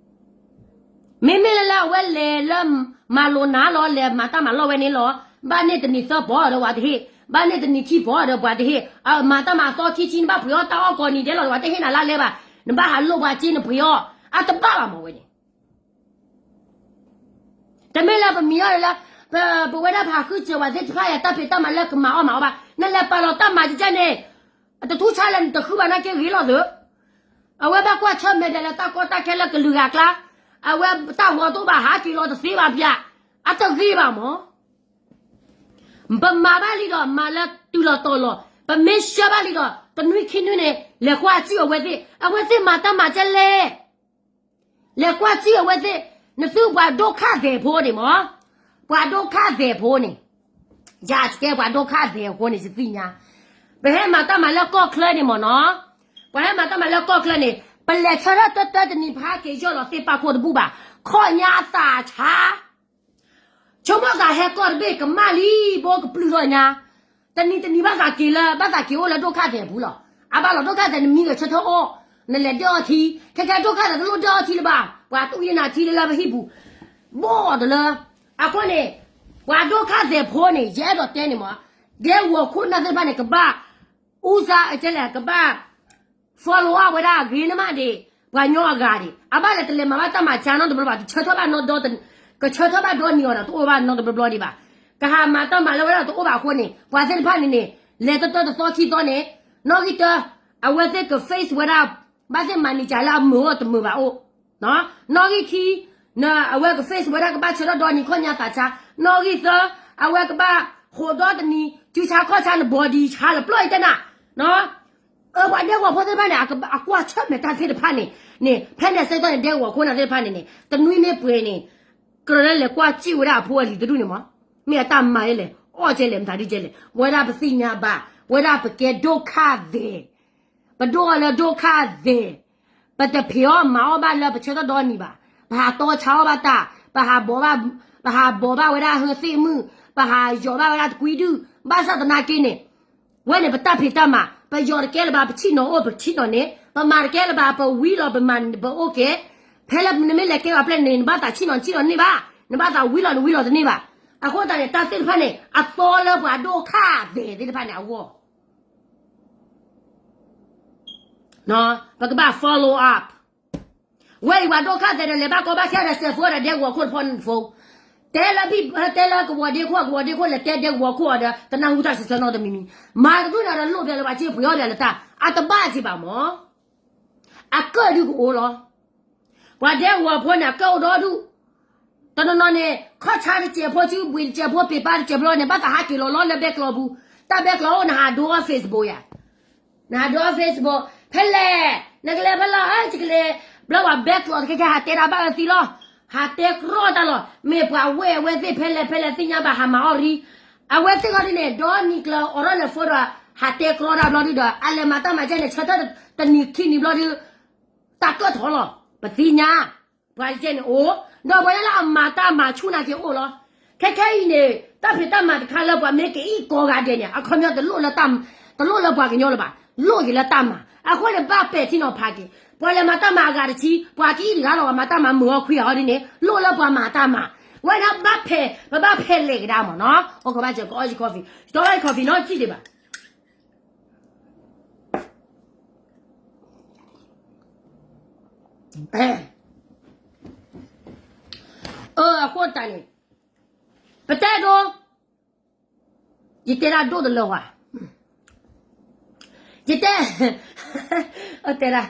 မ့မ့ၢ်လၢလၢအဝဲလဲၤလၢမၤလိာ်နၤလီၤ လဲၤမၤတၢ်မၤလီၢ်ဝဲန့ၣ်လီၤ. ဘၣ်န့ၣ်တနံၤသၢပီၢ်ဒီးပှၤတဟ့ၣ်, ဘၣ်န့ၣ်တနံၤခံပီၢ်ဒီးပှၤတဟ့ၣ်, မၤတၢ်မၤသီခံဆံ နဘၣ်ပှ့ၤအီၣ်တၢ်အီၣ်ကိးနံၤဒဲးလီၤဒီး ပှၤတဟ့ၣ်နၤလၢလဲၤဘၣ်, နဘၣ်ဟးလိၣ်ပှၤစ့နပှ့ၤအီၣ်, အတဘၣ်ဘၣ်မးဝဲန့ၣ် တမ့ၢ်လၢပမံၤအီၤလၢ ပဝဲဒၣ်ပဟးဃုစၢၤဝဲသ့ၣ်တဖၣ်အံၤ တၢ်ဖံးတၢ်မၤလၢကမၤအီၣ်မၤအီၣ်ဘၣ်, နလဲၤပာ်လီၤတၢ်မၤကကဲန့ၣ်, တထူၣ်ဆါလၢနတဃုဘၣ်နာ်က့ဂ့ၤလီၤသၢ. အဝဲဘၣ်ကွၢ်ဆၢၣ်မဲာ်ဒၣ်လၢတၢ်ကီတၢ်ခဲလၢကလုာ်ဂၤအကျါ, အဝဲတၢ်ဂီၤတအိၣ်ဘၣ်ဟးက့ၤလီၤတသ့ဘၣ်ဖၠး, အတဂ့ၤဘၣ်မး. ပမၤဘၣ်လံဒီး မၤလၢတုၤလီၤတီၤလီၤ, ပမ့ၢ်ဆှၢဘၣ်လံဒီး တနွံခံနွံန့ၣ် လဲၤကွၢ်စံၣ်အဝဲသ့ၣ်, အဝဲသ့ၣ်မၤတၢ်မၤကဲလဲၣ် လဲၤကွၢ်စံၣ်အဝဲသ့ၣ်, နသုပှၤဒိၣ်ခၣ်သဲးဖိန့ၣ်မး, ပှၤဒိၣ်ခၣ်သဲးဖိန့ၣ်, ယကဲပှၤဒိၣ်ခၣ်သဲးအဃိန့ၣ် ယသ့ၣ်ညါ, ပဟဲမၤတၢ်မၤလၢကီၢ်ချၢန့ၣ်မးနီၤ, ပှၤဟဲမၤတၢ်မၤလၢကီၢ်ချၢန့ၣ် ပလဲၤဆၢထၢၣ်တၢတၢတနံၤ ပဟးက့ၤယီၢ်လီၤသ့ၣ်ပာ်ခိၣ်တဘူၣ်ဘၣ်, ခီၣ်ညါအသးဆါ ဆိကမိၣ်သးဟဲကီၢ်တဘ့ၣ်ကမၣ်လံ ဘိကပျုၢ်ထီၣ်ညါ, တနံၤတနံၤဘၣ်သးက့ၤလၢ ဘၣ်သးက့ၤအိၣ်လၢဒိၣ်ခၣ်သဲးအပူၤလီၤ. အဘၣ်လီၤဒိၣ်ခၣ်သဲး နမံဂဲၤဆၢထၢၣ်အိၣ်, နလဲၤဒၢၣ်အီထံ, ခဲခဲဒိၣ်ခၣ်သဲးတလိၣ်ဒၢၣ်အီထံလၢၤဘၣ်, ပှၤတူၢ်ယနၤထံလၢလၢပဟံၣ်ပူၤ, ဘီၣ်တလၢ, အဃိန့ၣ်, ပှၤဒိၣ်ခၣ်သဲးဖိန့ၣ် ယအဲၣ်ဒိးတဲန့ၣ်မး, ဒဲကဝီၤခိၣ်နၢ်သ့ၣ်တဖၣ်န့ၣ် ကဘၣ် အူစါအကဲလဲၣ် ကဘၣ် follow up ဝဲဒၣ်အဂ့ၤန့ၣ်မးဒံး, ပှၤကညီအဂၤဒံး, အဘၣ်လဲၤတလဲၤမၤဘၣ်တၢ်မၤစၢ်နီတဘျီဘၣ်, တဆၢထၢၣ်ဘၣ်နီဒီ, ကဆၢထၢၣ်ဘၣ်ဒီနံၤအီၤဒီး တအိၣ်ဘၣ်နီတဘျီဘျီဒံးဘၣ်, ကဟးမၤတၢ်မၤလၢဝဲဒၣ်တအိၣ်ဘၣ်အဃိန့ၣ် ပှၤသ့ၣ်တဖၣ်န့ၣ်န့ၣ် လဲၤတတၢတသီခံသီန့ၣ်, နီၣ်ဂံၢ်တၢ, အဝဲသ့ၣ်က face ဝဲဒၣ်, ဘၣ်သ့ၣ်မၤန့ၢ်ကလၢအမုာ်အိၣ်တမုာ်ဘၣ်အိၣ် နီၣ်ဂံၢ်ခံ, အဝဲက face ဝဲဒၣ်ကဘၣ်ဆၢထၢၣ်ဒီနံၤခီၣ်ညါသးဆါ, နီၣ်ဂံၢ်သၢ, အဝဲကဘၣ်ဃိးဒီတနံၤ စုဆါခီၣ်ဆါန body ဆါလၢပျီၢ်အံၤတဲနၤ, အၢ ပှၤဒဲကဝီၤဖိသ့ၣ်တဖၣ်န့ၣ် အကွၢ်ဆၢၣ်မဲာ်တၢ်သ့ၣ်တဖၣ်န့ၣ်, န့ၣ် ဖဲန့ၣ်အဆၢကတီၢ်န့ၣ် ဒဲကဝီၤခိၣ်နၢ်သ့ၣ်တဖၣ်န့ၣ်န့ၣ် တနွံမ့ၢ်ပှဲၤန့ၣ်, ကြၢးလၢလဲၤကွၢ်စံၣ်ဝဲဒၣ်အဖိအလံၤတဒူၣ်န့ၣ်မး, မ့ၢ်အတၢ်မၤဒ်လဲၣ်, အီၣ်ကဲလဲၣ် မတၤဒ်ကဲလဲၣ်, ဝဲဒၣ်ပသ့ၣ်ညါဘၣ်, ဝဲဒၣ်ပကဲဒိၣ်ခၣ်သဲး ပဒိၣ်အီၤလၢဒိၣ်ခၣ်သဲး, ပတဖံးအီၣ်မၤအီၣ်ဘၣ်လၢပဆၢထၢၣ်ဒီနံၤဘၣ်, ပဟးတီဆါအီၣ်ဘၣ်တၢ်, ပဟးဘီးဘၣ်, ပဟးဘီးဘၣ်ဝဲဒၣ်ဟၢသ့ၣ်မုၣ်, ပဟးယီၤဘၣ်ဝဲဒၣ်တကွံဒုၣ်, ဘၣ်ဆၣ်သနာ်က့န့ၣ်, ဝဲန့ၣ်ပတၢ်ဖံးတၢ်မၤ, ပယီၤတကဲလၢၤဘၣ် ပဆံၣ်နီၤအိၣ် ပဆံၣ်နီၤန့ၣ်, ပမၤတကဲလၢၤဘၣ် ပဝံလီၤပမၤပအိၣ်ကဲ, ဖဲလၢနမ့ၢ်လဲၤကဲပှၤပျဲၢ်န့ၣ် နဘၣ်သးဆံၣ်နီၤဆံၣ်နီၤန့ၢ်ဘၣ်, နဘၣ်သးဝံလီၤနဝံလီၤတန့ၢ်ဘၣ်, အဃိသတးန့ၣ် တၢ်သ့ၣ်တဖၣ်န့ၣ် အသီလၢပှၤဒိၣ်ခၣ်သဲးသ့ၣ်တဖၣ်န့ၣ်အဂီၢ် ပကဘၣ် follow up, ဝဲအံၤပှၤဒိၣ်ခၣ်သဲးဒီး လဲၤဘၣ်ကီဘၣ်ခဲဒီး စဲးဖိဒီးဒဲကဝီၤခိၣ်တဖီ phone, တဲလၢဘံၣ် တဲလၢကဝီၤဒ့ခိၣ် ကဝီၤဒ့ခိၣ် လဲၤတဲဒဲကဝီၤခိၣ်အီၤဒီး တနၢ်ဟူတၢ်စံးဆၢနီတမံၤမံၤ, မၤတဒူၣ်န့ၣ်ဒီး လိၣ်ဘၣ်လၢပှၤစ့ပှ့ၤအီၣ်ဘၣ်လၢတၢ် အတဘၣ်စ့ၢ်ဘၣ်မး, အကၢၣ်ဒုးကအိၣ်လီၤ ပှၤဒဲကဝီၤဖိန့ၣ် အကၢၣ်အိၣ်ဒီဒူၣ်, တနီၤနီၤန့ၣ် ခီၣ်ဆါတစဲးဖိ စုဘှံးတစဲးဖိ ပ့ၤပါတစဲးဖိန့ၣ် ဘၣ်သးဟးက့ၤလီၤလီၤလၢဘဲကျီပူၤ, တၢ်ဘဲကျီအိၣ် နဟးဒိအီၣ် Facebook ယၤ, နဟးဒိအီၣ် Facebook, ဖဲလဲၣ်, နကလဲၤဖဲလဲၣ် ယကလဲၤ, ဘျီပှၤဘဲကျီတခဲခဲ ဟးတဲတၢ်ဘၣ်အၢသံလီၤ, ဟးတဲကြီတၢ်လီၤ, မ့ၢ်ပှၤဝဲၢ်အဝဲသ့ၣ်ဖဲလဲၣ်ဖဲလဲၣ်သ့ၣ်ညါဘၣ် ဟးမၤအီၣ်ရံ, အဝဲသ့ၣ်ဂီၢ်ဒ်န့ၣ် ဒီနံၤကျၢၤ အိးထီၣ်လဲၤ phone ဒီး ဟးတဲကြီတၢ်ဘျီဒုဒီး အလဲၤမၤတၢ်မၤကဲန့ၣ် ဆၢထၢၣ်တနံၤခံနံၤဘျီဒု တၢ်ကၢၣ်ထီၣ်လီၤ, ပသ့ၣ်ညါ, ပှၤကဲန့ၣ်အိၣ်, ဒီးပှၤလၢအမၤတၢ်မၤဆူၣ်နာ်က့အိၣ်လီၤ, ခဲခဲအံၤန့ၣ် တၢ်ဖံးတၢ်မၤတခါလၢပှၤမ့ၢ်ကအံၣ်ကီၤဂၤဒဲးန့ၣ် အခီပညီ တလိၣ်လၢပှၤကညီလၢၤဘၣ်, လိၣ်က့ၤလၢတၢ်မၤ, အဃိန့ၣ် ဘၣ်ပဲာ်ထံနီၤဖးက့ၤ, ပှၤလဲၤမၤတၢ်မၤအဂၤတဆံ ပှၤကအံၣ်တဂၤလီၤ ပှၤမၤတၢ်မၤမုာ်အီၣ်ခွံဂၤအီၤဒ်န့ၣ် လိၣ်လၢပှၤမၤတၢ်မၤ, ဝဲန့ၣ်ဘၣ်ဖဲ, ပဘၣ်ဖဲးလဲၣ်ကဒါမးနီၤ, အိၣ်ကဘၣ်စၢၤကအီၣ်ယ coffee, တအီၣ်ယ coffee နီတစံၣ်ဒံးဘၣ် အဃိတၢ်န့ၣ်, ပတဲဒိ, ယတဲဒၣ်ဒိၣ်တလၢဝါ, ယတဲ, တဲဒၣ်,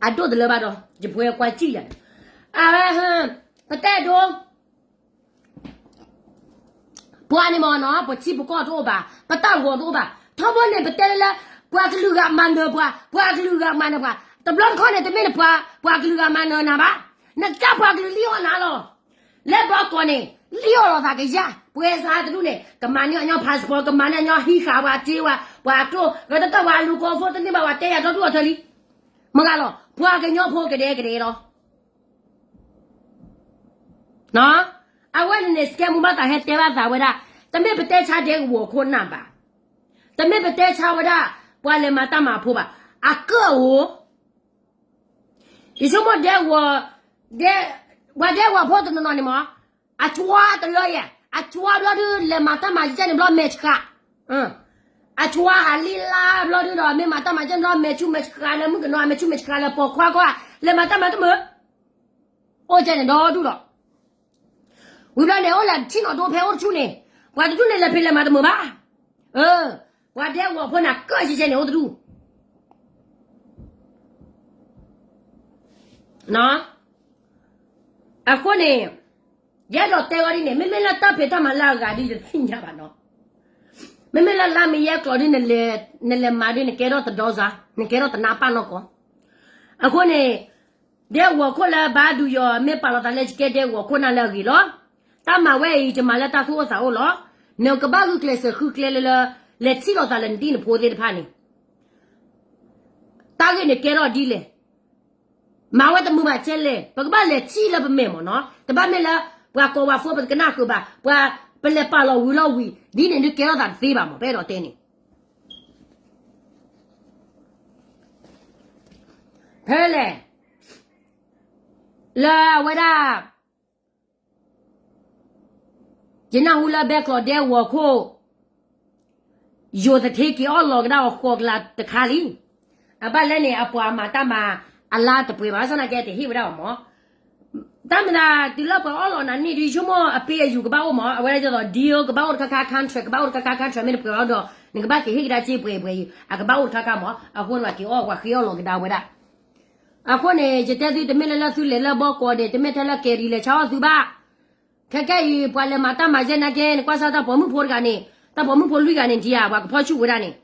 အဒိၣ်တလၢဘၣ်ဒီး ယပှဲၤကွၢ်စံၣ်ယၤ, အဝဲ, ပတဲဒိ ပှၤန့ၣ်မ့ၢ်နီၤ ပထံပကီၢ်တအိၣ်ဘၣ်, ပတၢ်ဂီၤတအိၣ်ဘၣ်. ထီဘိန့ၣ် ပတဲလၢလၢ ပှၤကလုာ်ဂၤမၤနၢၤပှၤ, ပှၤကလုာ်ဂၤမၤနၢၤပှၤ, တဘျီတခီန့ၣ် တမ့ၢ်နပှၤ ပှၤကလုာ်ဂၤမၤနၢၤနၤဘၣ်. နကစၢ်ပှၤကလုာ်လံအီၣ်နၤလီၤ. လၢဘီကီၢ်န့ၣ် လံအီၣ်လီၤသးကယၢ်, ပှဲၤစးတဒူၣ်န့ၣ် ကမၤန့ၢ်အညီ passport, ကမၤန့ၢ်အညီဟံးဃာ်ပှၤစ့ဝါ, ပှၤကျိ, ဂတတၢ်ပှၤလူၤကီၢ်ဖိတန့ၢ်ဘၣ် ပှၤတဲယၤဒီဒူၣ်အီၤထၢလံ. မ့ၢ်ဂ့ၤလီၤ, ပှၤကညီဖိကဒဲကဒဲလီၤ. အဝဲန့ၣ်န့ၣ် စကဲမူဘၣ်သးဟဲတဲဘၣ်သးဝဲဒၣ်, တမ့ၢ်ပတဲဆါဒဲကဝီၤခိၣ်နၢ်ဘၣ်, တမ့ၢ်ပတဲဆါဝဲဒၣ် ပှၤလဲၤမၤတၢ်မၤဖိဘၣ်, အကၢၣ်ဧိၤ, ယဆိကမိၣ်ဒဲကဝီၤ, ဒဲ, ပှၤဒဲကဝီၤဖိတနီၤနီၤန့ၣ်မ့ၢ်, အကွါတလၢယဲ, အကွါဘျီဒုး လဲၤမၤတၢ်မၤယကဲန့ၣ် ဘျီမဲာ်ဆှး, အကွါဟးလံလါဘျီဒုးဒီး မ့ၢ်မၤတၢ်မၤယကဲန့ၣ် ဘျီမဲာ်ဆူမဲာ်ဆှးလၢမုၣ်ကနီၤ မဲာ်ဆူမဲာ်ဆှးလၢပိာ်ခွါကွၢ်, လဲၤမၤတၢ်မၤတမုာ် အိၣ်ကဲန့ၣ်ဒီဒူၣ်ဒီး, ဝံၤဘျီန့ၣ် အိၣ်လၢထံၣ်နီၣ်ဒိဖဲအိၣ်တဆူန့ၣ်, ပှၤတဒူၣ်န့ၣ် လဲၤဖံးလဲၤမၤတမုာ်ဘၣ်. ပှၤဒဲကဝီၤဖိန့ၣ် ကၢၣ်ယဲန့ၣ် အိၣ်တဒူၣ် အဃိန့ၣ်, ယအဲၣ်ဒိးတဲဝဲဒ်န့ၣ် မ့မ့ၢ်လၢတၢ်ဖံးတၢ်မၤလၢအဂၤဒ်ယတသ့ၣ်ညါဘၣ်နီၤ, မ့မ့ၢ်လၢလါမ့ၤယဲၢ်ကျိၤဒ် နလဲၤမၤဒ် နကဲထီၣ်တဒီစါ, နကဲထီၣ်တနါပၢ်နီၢ်ကီၢ်. အဃိန့ၣ်, ဒဲကဝီၤခိၣ်လၢဘါဒူယီၤ မ့ၢ်ပာ်လီၤသးလၢယကဲဒဲကဝီၤခိၣ်နၢ်လၢအဂ့ၤလီၤ. တၢ်မၤဝဲအံၤ ယမၤလၢတၢ်သူၣ်အိၣ်သးအိၣ်လီၤ. နကဘၣ်ဂုာ်ကျဲးစၢးဃုကျဲလၢလၢ, လဲၤထံၣ်လိာ်သးလၢနတံၢ်နဖိသ့ၣ်တဖၣ်န့ၣ် တၢ်ဂ့ၢ်န့ၣ်ကဲထီၣ်ဒ်လဲၣ်, မၤဝဲတမုာ်ဘၣ်ကဲလဲၣ်, ပကဘၣ်လဲၤထံၣ်လၢပမဲာ်မ့ၢ်နီၤ, တဘၣ်မ့ၢ်လၢ ပှၤကိးဝၤဖိပတကနၣ်ဃုာ်ဘၣ်, ပှၤ, ပလဲၤပာ်လီၤဝံၤလီၤဝံၤ, ဒ်န့ၣ်ဒုးကဲထီၣ်သးတသ့ဘၣ်မ့ၢ် ပအဲၣ်ဒိးတဲန့ၣ် ဖဲလဲၣ်, လၢအဝဲဒၣ် ယနၢ်ဟူလၢဘဲကျိးဒဲကဝီၤခိၣ်, ယိၤသထ့က့ၤအီၣ်လီၤကဒါအီၤဃိးကလးတခါလံ. အဘၣ်လဲၣ်န့ၣ် အပှၤမၤတၢ်မၤအလါတပှဲၤဘၣ်, ဘၣ်ဆၣ်သနာ်က့တဟ့ၣ်ဝဲဒၣ်အီၤမ့ၢ်, တၢ်မၤသးတုၤလၢပှၤအီၣ်လီၤနၤန့ၣ်ဒုး ယဆိကမိၣ်အပ့အယူၤကဘၣ်အိၣ်မ့ၢ်, အဝဲဒၣ်ဒ်သိး deal ကဘၣ်အိၣ်တခါခါ, contract ကဘၣ်အိၣ်တခါခါ, contract မ့ၢ်တပှဲၤအီၤဒီး နကဘၣ်က့ၤဟ့ၣ်ကဒါစ့ပှဲၤပှဲၤအံၤ အကဘၣ်အိၣ်တခါခါမ့ၢ်, အဃိန့ၣ်ပှၤက့ၤအီၣ်ပှၤဃ့အီၣ်လီၤကဒါဝဲဒၣ် အဃိန့ၣ် ယတဲသုတမ့ၢ်လၢလၢသုလဲၤလၢဘီကီးန့ၣ် တမ့ၢ်ထဲလၢကဲၤရံၤလဲၤဆါအီၣ်သုဘၣ်. ခဲကဲအံၤ ပှၤလဲၤမၤတၢ်မၤယဲၢ်နာ်က့ နကွၢ်စၢ်တၢ်ပိာ်မုၣ်ဖိတဂၤန့ၣ်, တၢ်ပိာ်မုၣ်ဖိလွံၢ်ဂၤန့ၣ် ဒံးဧါ ပှၤကဖီၣ်ဆူၣ်ဝဲဒၣ်န့ၣ်,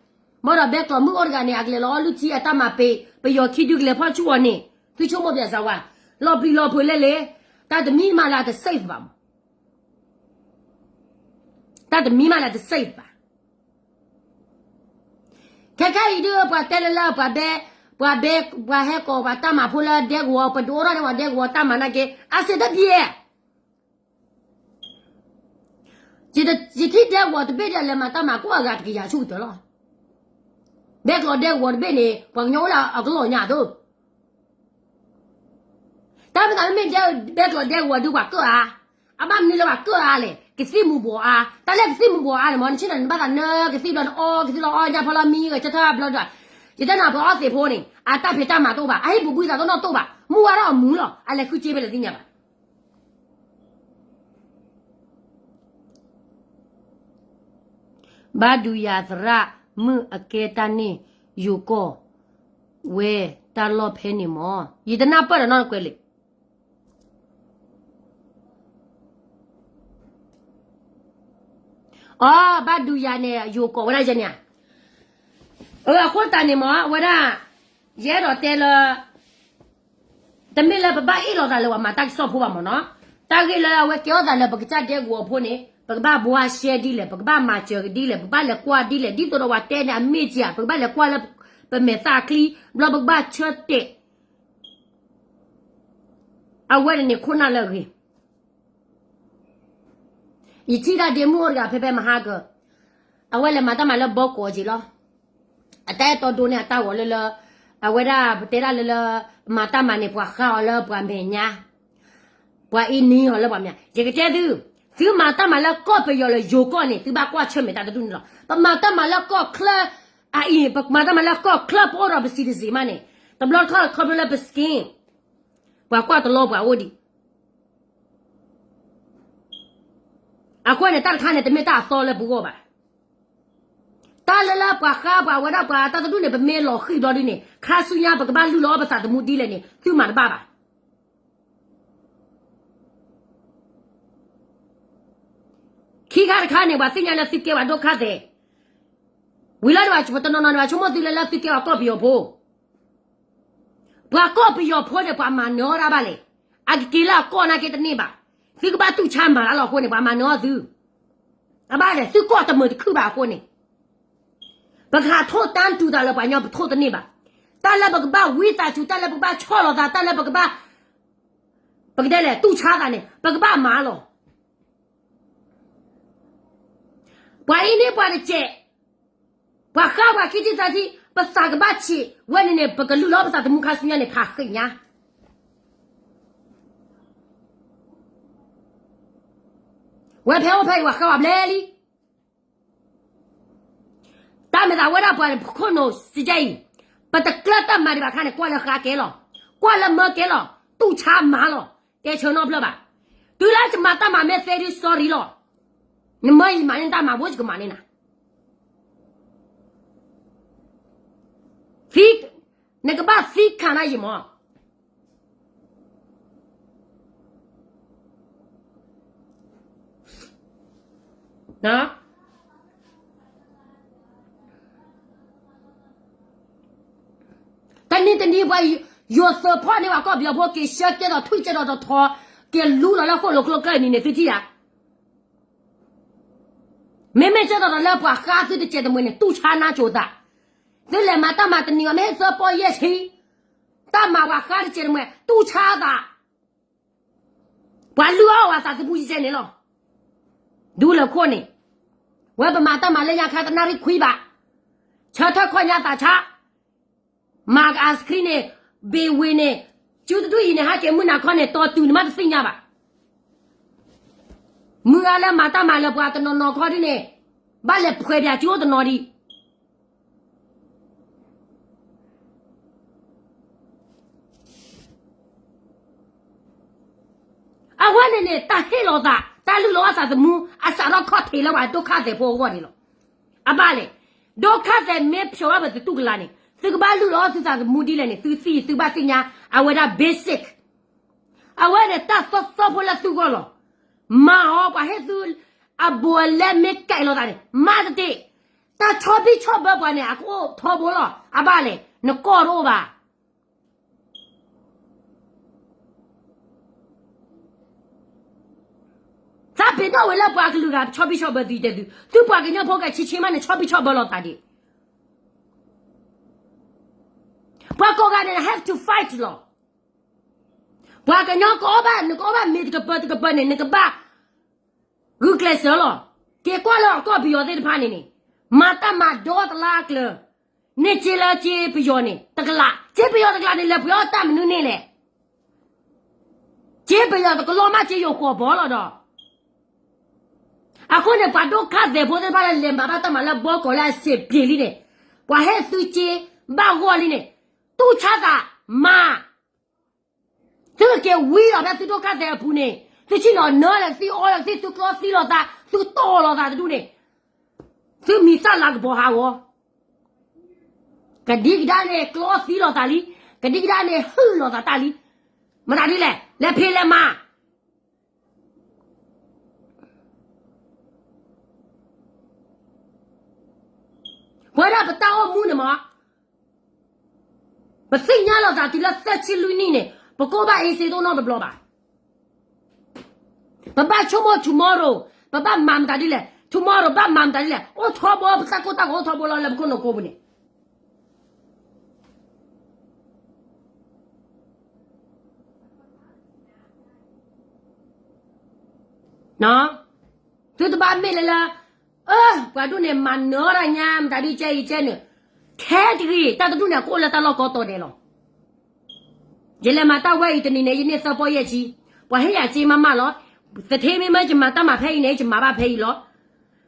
ဘၣ်ဒီးဘဲကျိးမုၣ်အိၣ်တဂၤန့ၣ် အကလဲၤလီၤအီၣ်လုၢ်ထံအတၢ်မၤပ့ၤ, ပယီၤခံဒုကလဲၤဖီၣ်ဆူၣ်အီၤန့ၣ်, သုဆိကမိၣ်ပၠးစၢၤဝဲ, လီၤပျံၤလီၤဖုးလဲၣ်လဲၣ်, တၢ်တမံၤမးလၢအတ safe ဘၣ်မး တၢ်တမံၤမးလၢအတ safe ဘၣ်. ခဲခဲအံၤဒုး ပှၤတဲလၢလၢ ပှၤဘဲ, ပှၤဘဲ, ပှၤဟဲကိးပှၤတၢ်မၤဖိလၢဒဲကဝီၤ ပဒုးအိၣ်ထီၣ်န့ၢ်ပှၤဒဲကဝီၤတၢ်မၤနာ်က့ အစ့တဘျဲၣ်, ယထံၣ်ဒဲကဝီၤတဘ့ၣ်ဒီး လဲၤမၤတၢ်မၤကိးအဂၤတကယၤဆူၣ်ကတၢၢ်လီၤ. ဘဲကျိးဒဲကဝီၤတဘ့ၣ်န့ၣ် ပှၤကညီအိၣ်လၢအကလီၢ်ညါသိး တၢ်မၤသးမ့မ့ၢ်ဒဲ, ဘဲကျိးဒဲကဝီၤဒုးပှၤကၢၣ်အါ, အဘၣ်မနုၤလၢပှၤကၢၣ်အါလဲၣ်, ကသံၣ်မူၤဘှီးအါ, တၢ်လၢကသံၣ်မူၤဘှီးအါန့ၣ်မ့ၢ် နဆ့ၣ်နီၤနဘၣ်သးနၢကသံၣ်ဘျီ နအီကသံၣ်လီၤအီညၣ်ဖီလီၤမံဂဲၤဆၢထၢၣ်ဘျီဒီး, ယတဲနၤပှၤအီသံးဖိန့ၣ် အတၢ်ဖံးတၢ်မၤတအိၣ်ဘၣ်, အဟံၣ်ပူၤဘှံးသးတအိၣ်နီတအိၣ်ဘၣ်, မုၢ်ဝါထီၣ်အမူၤလီၤ, အလဲၤဃုစ့ဖဲလဲၣ်သ့ၣ်ညါဘၣ်. ဘၣ်ဒုးယၤသရၣ်မုၣ်အကဲတၢ်န့ၣ် ယိၤကီၢ် ဝဲတၢ်လီၢ်ဖဲန့ၣ်မ့ၢ် ယတနၢ်ပၢၢ်ဒီးနီတကွဲးလဲၣ်. အီ ဘၣ်ဒုးယၤန့ၣ် ယိၤကီၢ်ဝဲဒၣ်ယဲန့ၣ်ဧါ. အဃိသတးန့ၣ်မ့ၢ် အဝဲဒၣ် ယအဲၣ်ဒိးတဲလၢ တမ့ၢ်လၢပဘၣ်အ့ၣ်လိာ်သးလၢပှၤမၤတၢ်ကစီၣ်ဖိဘၣ်မ့ၢ်နီၤ, တၢ်ဂ့ၢ်လၢအဝဲကဲထီၣ်သးလၢပကစၢ်ဒဲကဝီၤဖိန့ၣ် ပကဘၣ်ဘှါရှဲဒ်လဲၣ်, ပကဘၣ်မၤစၢၤဒ်လဲၣ်, ပကဘၣ်လဲၤကွၢ်ဒ်လဲၣ်, ဒ်သိးဒီးပှၤတဲန့ၣ်အမ့ၢ်က့ၤဧါ, ပကဘၣ်လဲၤကွၢ်လၢပမဲာ်သၣ်ချံ, ဘျီပကဘၣ်ဆၢတဲာ် အဝဲန့ၣ်န့ၣ်ခိၣ်နၢ်လၢအဂ့ၤ ယထံၣ်တၢ်ဒ့မုၣ်အိၣ်တဂၤဖဲဖဲမဟါကၢၤ, အဝဲလဲၤမၤတၢ်မၤလၢဘီကီးက့ၤလီၤ. အတၢ်အဲၣ်တီဒိန့ၢ်အတၢ်ဂီၤလၢလၢ, အဝဲဒၣ်ပတဲဒၣ်လၢလၢ, မၤတၢ်မၤန့ၣ် ပှၤဃါအီၤလၢပှၤမဲာ်ညါ, ပှၤအ့န့အီၤလၢပှၤမဲာ်ညါ, ယကတဲသု, သုမၤတၢ်မၤလၢကီၢ်ပယီၤလၢယိၤကီၢ်န့ၣ် သုဘၣ်ကွၢ်ဆၢၣ်မဲာ်တၢ်တဒူၣ်န့ၣ်လီၤ. ပမၤတၢ်မၤလၢကီၢ်ချၢ, အအံၤ ပမၤတၢ်မၤလၢကီၢ်ချၢ ပအိၣ်ဒီးပစံးတစံးမးန့ၣ်, တဘျီတခီၣ်ခီဖျိလၢပ skin ပှၤကွၢ်တလီၤပှၤအိၣ်ဒံး အဃိန့ၣ် တၢ်တခါန့ၣ် တမ့ၢ်တၢ်အသီလၢပဂီၢ်ဘၣ်. တၢ်လၢလၢပှၤဃါပှၤဝဲဒၣ်ပှၤတၢ်တဒူၣ်န့ၣ် ပမ့ၢ်လီၤဃံၣ်ဘျီဒ်န့ၣ် ခါဆူညါပကဘၣ်လုၢ်လီၤအီၣ်ပသးသမူဒ်လဲၣ်န့ၣ် သုမၤတဘၣ်ဘၣ်. ခံခါတခါန့ၣ် ပှၤသ့ၣ်ညါလၢသုကဲပှၤဒိၣ်ခါသဲး, ဝံၤလီၤန့ၣ် ပှၤတနီၤနီၤန့ၣ် ဘၣ်ဆိကမိၣ်သုလၢလၢသုကဲပှၤကီၢ်ပယီၤဖိ, ပှၤကီၢ်ပယီၤဖိန့ၣ် ပှၤမၤနၢၤအီၣ်ဒၣ်ဘၣ်လဲၣ်, အကက့ၤလၢအကီၢ်နာ်က့တန့ၢ်ဘၣ်, သုကဘၣ်တူၢ်ဆါမၤလၢလီၤအဃိန့ၣ် ပှၤမၤနၢၤအီၣ်သု, အဘၣ်လဲၣ် သုကီၢ်တမုာ်တခုၣ်ဘၣ်အဃိန့ၣ်, ပကဟးထိၣ်တၢ်တူၤသးလၢပှၤကညီပထိၣ်တန့ၢ်ဘၣ်, တၢ်လၢပကဘၣ်ဝံသးစူၤ တၢ်လၢပကဘၣ်ဆီၣ်လီၤသး တၢ်လၢပကဘၣ် ပကတဲလဲၣ် တူၢ်ဆါသးန့ၣ် ပကဘၣ်မၤလီၤ. ပှၤအံၤန့ၣ်ပှၤတစဲး, ပှၤဃါပှၤခံထံသးထံ, ပသးကဘၣ်ဆံးဝဲန့ၣ်န့ၣ် ပကလုၢ်လီၤပသးသမူခါဆူညါန့ၣ် ဖးဃ့ၢ်ညါ. ဝဲဖဲအိၣ်ဖဲအံၤ ပှၤဃါပှၤဘျဲလံ. တၢ်မ့ၢ်သးဝဲဒၣ်ပှၤခိၣ်နူာ်စကဲအံၤ, ပတကျၢတၢ်မၤဒံးဘၣ်ခါန့ၣ် ကွၢ်လၢဃါကဲလီၤ, ကွၢ်လၢမၢကဲလီၤ, တူၢ်ဆါမၤလီၤ, တဲဆၢနီတဖျၢၣ်ဘၣ်. တုၤလၢယမၤတၢ်မၤမ့ၢ်သ့ဒီး sorry လီၤ. နမၢယမၤန့ၢ်တၢ်မၤဘိယကမၤန့ၢ်နၤ. နကဘၣ်သံခးနၤယံာ်မး. တနံၤတနံၤပှၤယိၤသုးဖီၣ်န့ၢ်ပှၤကီၢ်ပယီၤဖိ က့ၤဆှၢကဲထီၣ်ထွံၣ်ကဲထီၣ်တထီ, က့ၤလူလီၤလၢဃိၣ်လိၤကျိကျၢၢ်နံၤန့ၣ် သုထံၣ်ဧါ. မ့မ့ၢ်ကဲထီၣ်ဒီးလၢပှၤဃါသုတစဲးတမှဲၤန့ၣ် တူၢ်ဆါနါစိၤသး, သုလဲၤမၤတၢ်မၤတနံၤအီၤ မ့ၢ်ဟ့ၣ်သၢပီယဲၢ်ဆံ, တၢ်မၤပှၤဃါတစဲးတမှဲၤ တူၢ်ဆါသး, ပှၤလုၢ်အီၣ်ဝဲသးသမူယဲၢ်န့ၣ်လီၤ. ဒူလၢခိၣ်န့ၣ်, ဝဲပမၤတၢ်မၤလၢညါခါတနၣ်ရံၣ်ခွံဘၣ်, ဆၢထၢၣ်ခီၣ်ညါသးဆါ, မၤက ice cream န့ၣ်, ဘ့ၣ်ဝ့ၤန့ၣ်, ကၠူတဒူၣ်အံၤန့ၣ် ဟဲက့ၤမုၢ်နၤခီန့ၣ် တီတုၤနမ့ၢ်တသ့ၣ်ညါဘၣ်. မုၢ်ဂၤလၢမၤတၢ်မၤလၢပှၤတနီၤနီၤခီဒ်န့ၣ်, ဘၣ်လဲၤဖှဲးပၠးကၠူအိၣ်တနီၤဒံး အဝဲန့ၣ်န့ၣ် တၢ်ဟ့ၣ်လီၤသး တၢ်လုၢ်လီၤအီၣ်သးသမူ အစးထီၣ်ခီၣ်ထံးလၢပှၤဒိၣ်ခါသဲးဖိအဂီၢ်န့ၣ်လီၤ. အဘၣ်လဲၣ်, ဒိၣ်ခါသဲးမ့ၢ်ဖျိးဘၣ်ပသုးတူၢ်ကလာ်န့ၣ် သုကဘၣ်လုၢ်လီၤအီၣ်သုသးသမူဒ်လဲၣ်န့ၣ် သုသံသုဘၣ်သ့ၣ်ညါ အဝဲဒၣ် basic. အဝဲန့ၣ်တၢ်သီသီဖိလၢသုဂီၢ်လီၤ. မၤအီၤပှၤဟ့ၣ်သု အဘူးအလဲမ့ၢ်ကဲလိာ်သးန့ၣ် မၤတတ့ၢ်. တၢ်ဆီဘံၣ်ဆီဘၢပှၤန့ၣ် အကအိၣ်ထီဘိလီၤ. အဘၣ်လဲၣ် နကီၢ်တအိၣ်ဘၣ် သးပ့ၤနီၣ်ဝဲလၢပှၤကလုာ်ဂၤ ဆီဘံၣ်ဆီဘၢသုတဲသု, သုပှၤကညီဖိကဆံးဆံးမးန့ၣ် ဆီဘံၣ်ဆီဘၢလိာ်သးဒံး. ပှၤကိးဂၤန့ၣ် have to fight လီၤ. ပှၤကညီကအီၣ်ဘၣ် နကအီၣ်ဘၣ်မ့ၤတကပၤတကပၤန့ၣ် နကဘၣ်ဂုာ်ကျဲးစၢးလီၤ. က့ၤကွၢ်လၢအကီၢ်ပယီၤသ့ၣ်တဖၣ်န့ၣ်န့ၣ် မၤတၢ်မၤဒီတလါအကျၢၤ န့ၢ်စ့လၢစ့ပယီၤန့ၣ် တကလး, စ့ပယီၤတကလးန့ၣ် လဲၤပှ့ၤအီၣ်တၢ်မနုၤန့ၣ်လဲၣ်. စ့ပယီၤတကလီၢ်မး စ့ယိၤဃီၤဘီလီၤဒီး. အဃိန့ၣ် ပှၤဒိၣ်ခါသဲးဖိသ့ၣ်တဖၣ်လၢလဲၤမၤဘၣ်တၢ်မၤလၢဘီကီးလၢအစ့းပျ့ၤလံန့ၣ်, ပှၤဟ့ၣ်သုစ့ဘၣ်ဂီၢ်လံန့ၣ်, တူၢ်ဆါသးမၤ သုကက့ၤဝံလီၤဖဲသုဒိၣ်ခါသဲးအပူၤန့ၣ်, သုဆ့ၣ်နီၤနၢလၢသုအီလၢသု သုကျီသံလိာ်သး သုတီၢ်လိာ်သးတဒူၣ်န့ၣ်, သုမံၤသၣ်လၤကပီၤဟးဂီၤ, ကဒံကဒါန့ၣ် ကျီသံလိာ်သးလံ, ကဒံကဒါန့ၣ် ဟုၣ်လိာ်သးတၢ်လံ, မတၤဒ်လဲၣ် လဲၤဖံးလဲၤမၤ ပဝဲဒၣ်ပတၢ်အိၣ်မူန့ၣ်မး, ပသ့ၣ်ညါလိာ်သးတုၤလၢသၢဆံလွံၢ်နံၣ်န့ၣ် ပကအိၣ်ဘၣ်အ့စ့တအိၣ်နီတဘျီဘၣ်. ပဘၣ်ဆိကမိၣ် tomorrow, ပဘၣ်မၤမတၤဒ်လဲၣ်, tomorrow ဘၣ်မၤမတၤဒ်လဲၣ်, အိၣ်ထီဘိ ပတၢ်ကိၢ်တၢ်ဂီၤအိၣ်ထီဘိလီၤလၢပခိၣ်နူာ်ကိးပူၤန့ၣ် သုတဘၣ်မ့ၢ်လၢလၢ, အၢ ပှၤဒိၣ်န့ၣ် မၤနၢၤတၢ်ညါ မတၤဒ်ကဲအံၤကဲန့ၣ်, ခဲတဂ့ၤ တၢ်တဒူၣ်န့ၣ် အကအိၣ်လၢတၢ်လီၢ်ကီတီၤဒဲးလီၤ. ယလဲၤမၤတၢ်ဝဲအံၤတနံၤန့ၣ် ယန့ၢ်သၢပီယဲၢ်ဆံ, ပှၤဟ့ၣ်ယၤစ့မးမးလီၤ. သထ့မ့မ့ၢ်ယမၤတၢ်မၤဖဲအံၤန့ၣ် ယမၤဘၣ်ဖဲအံၤလီၤ.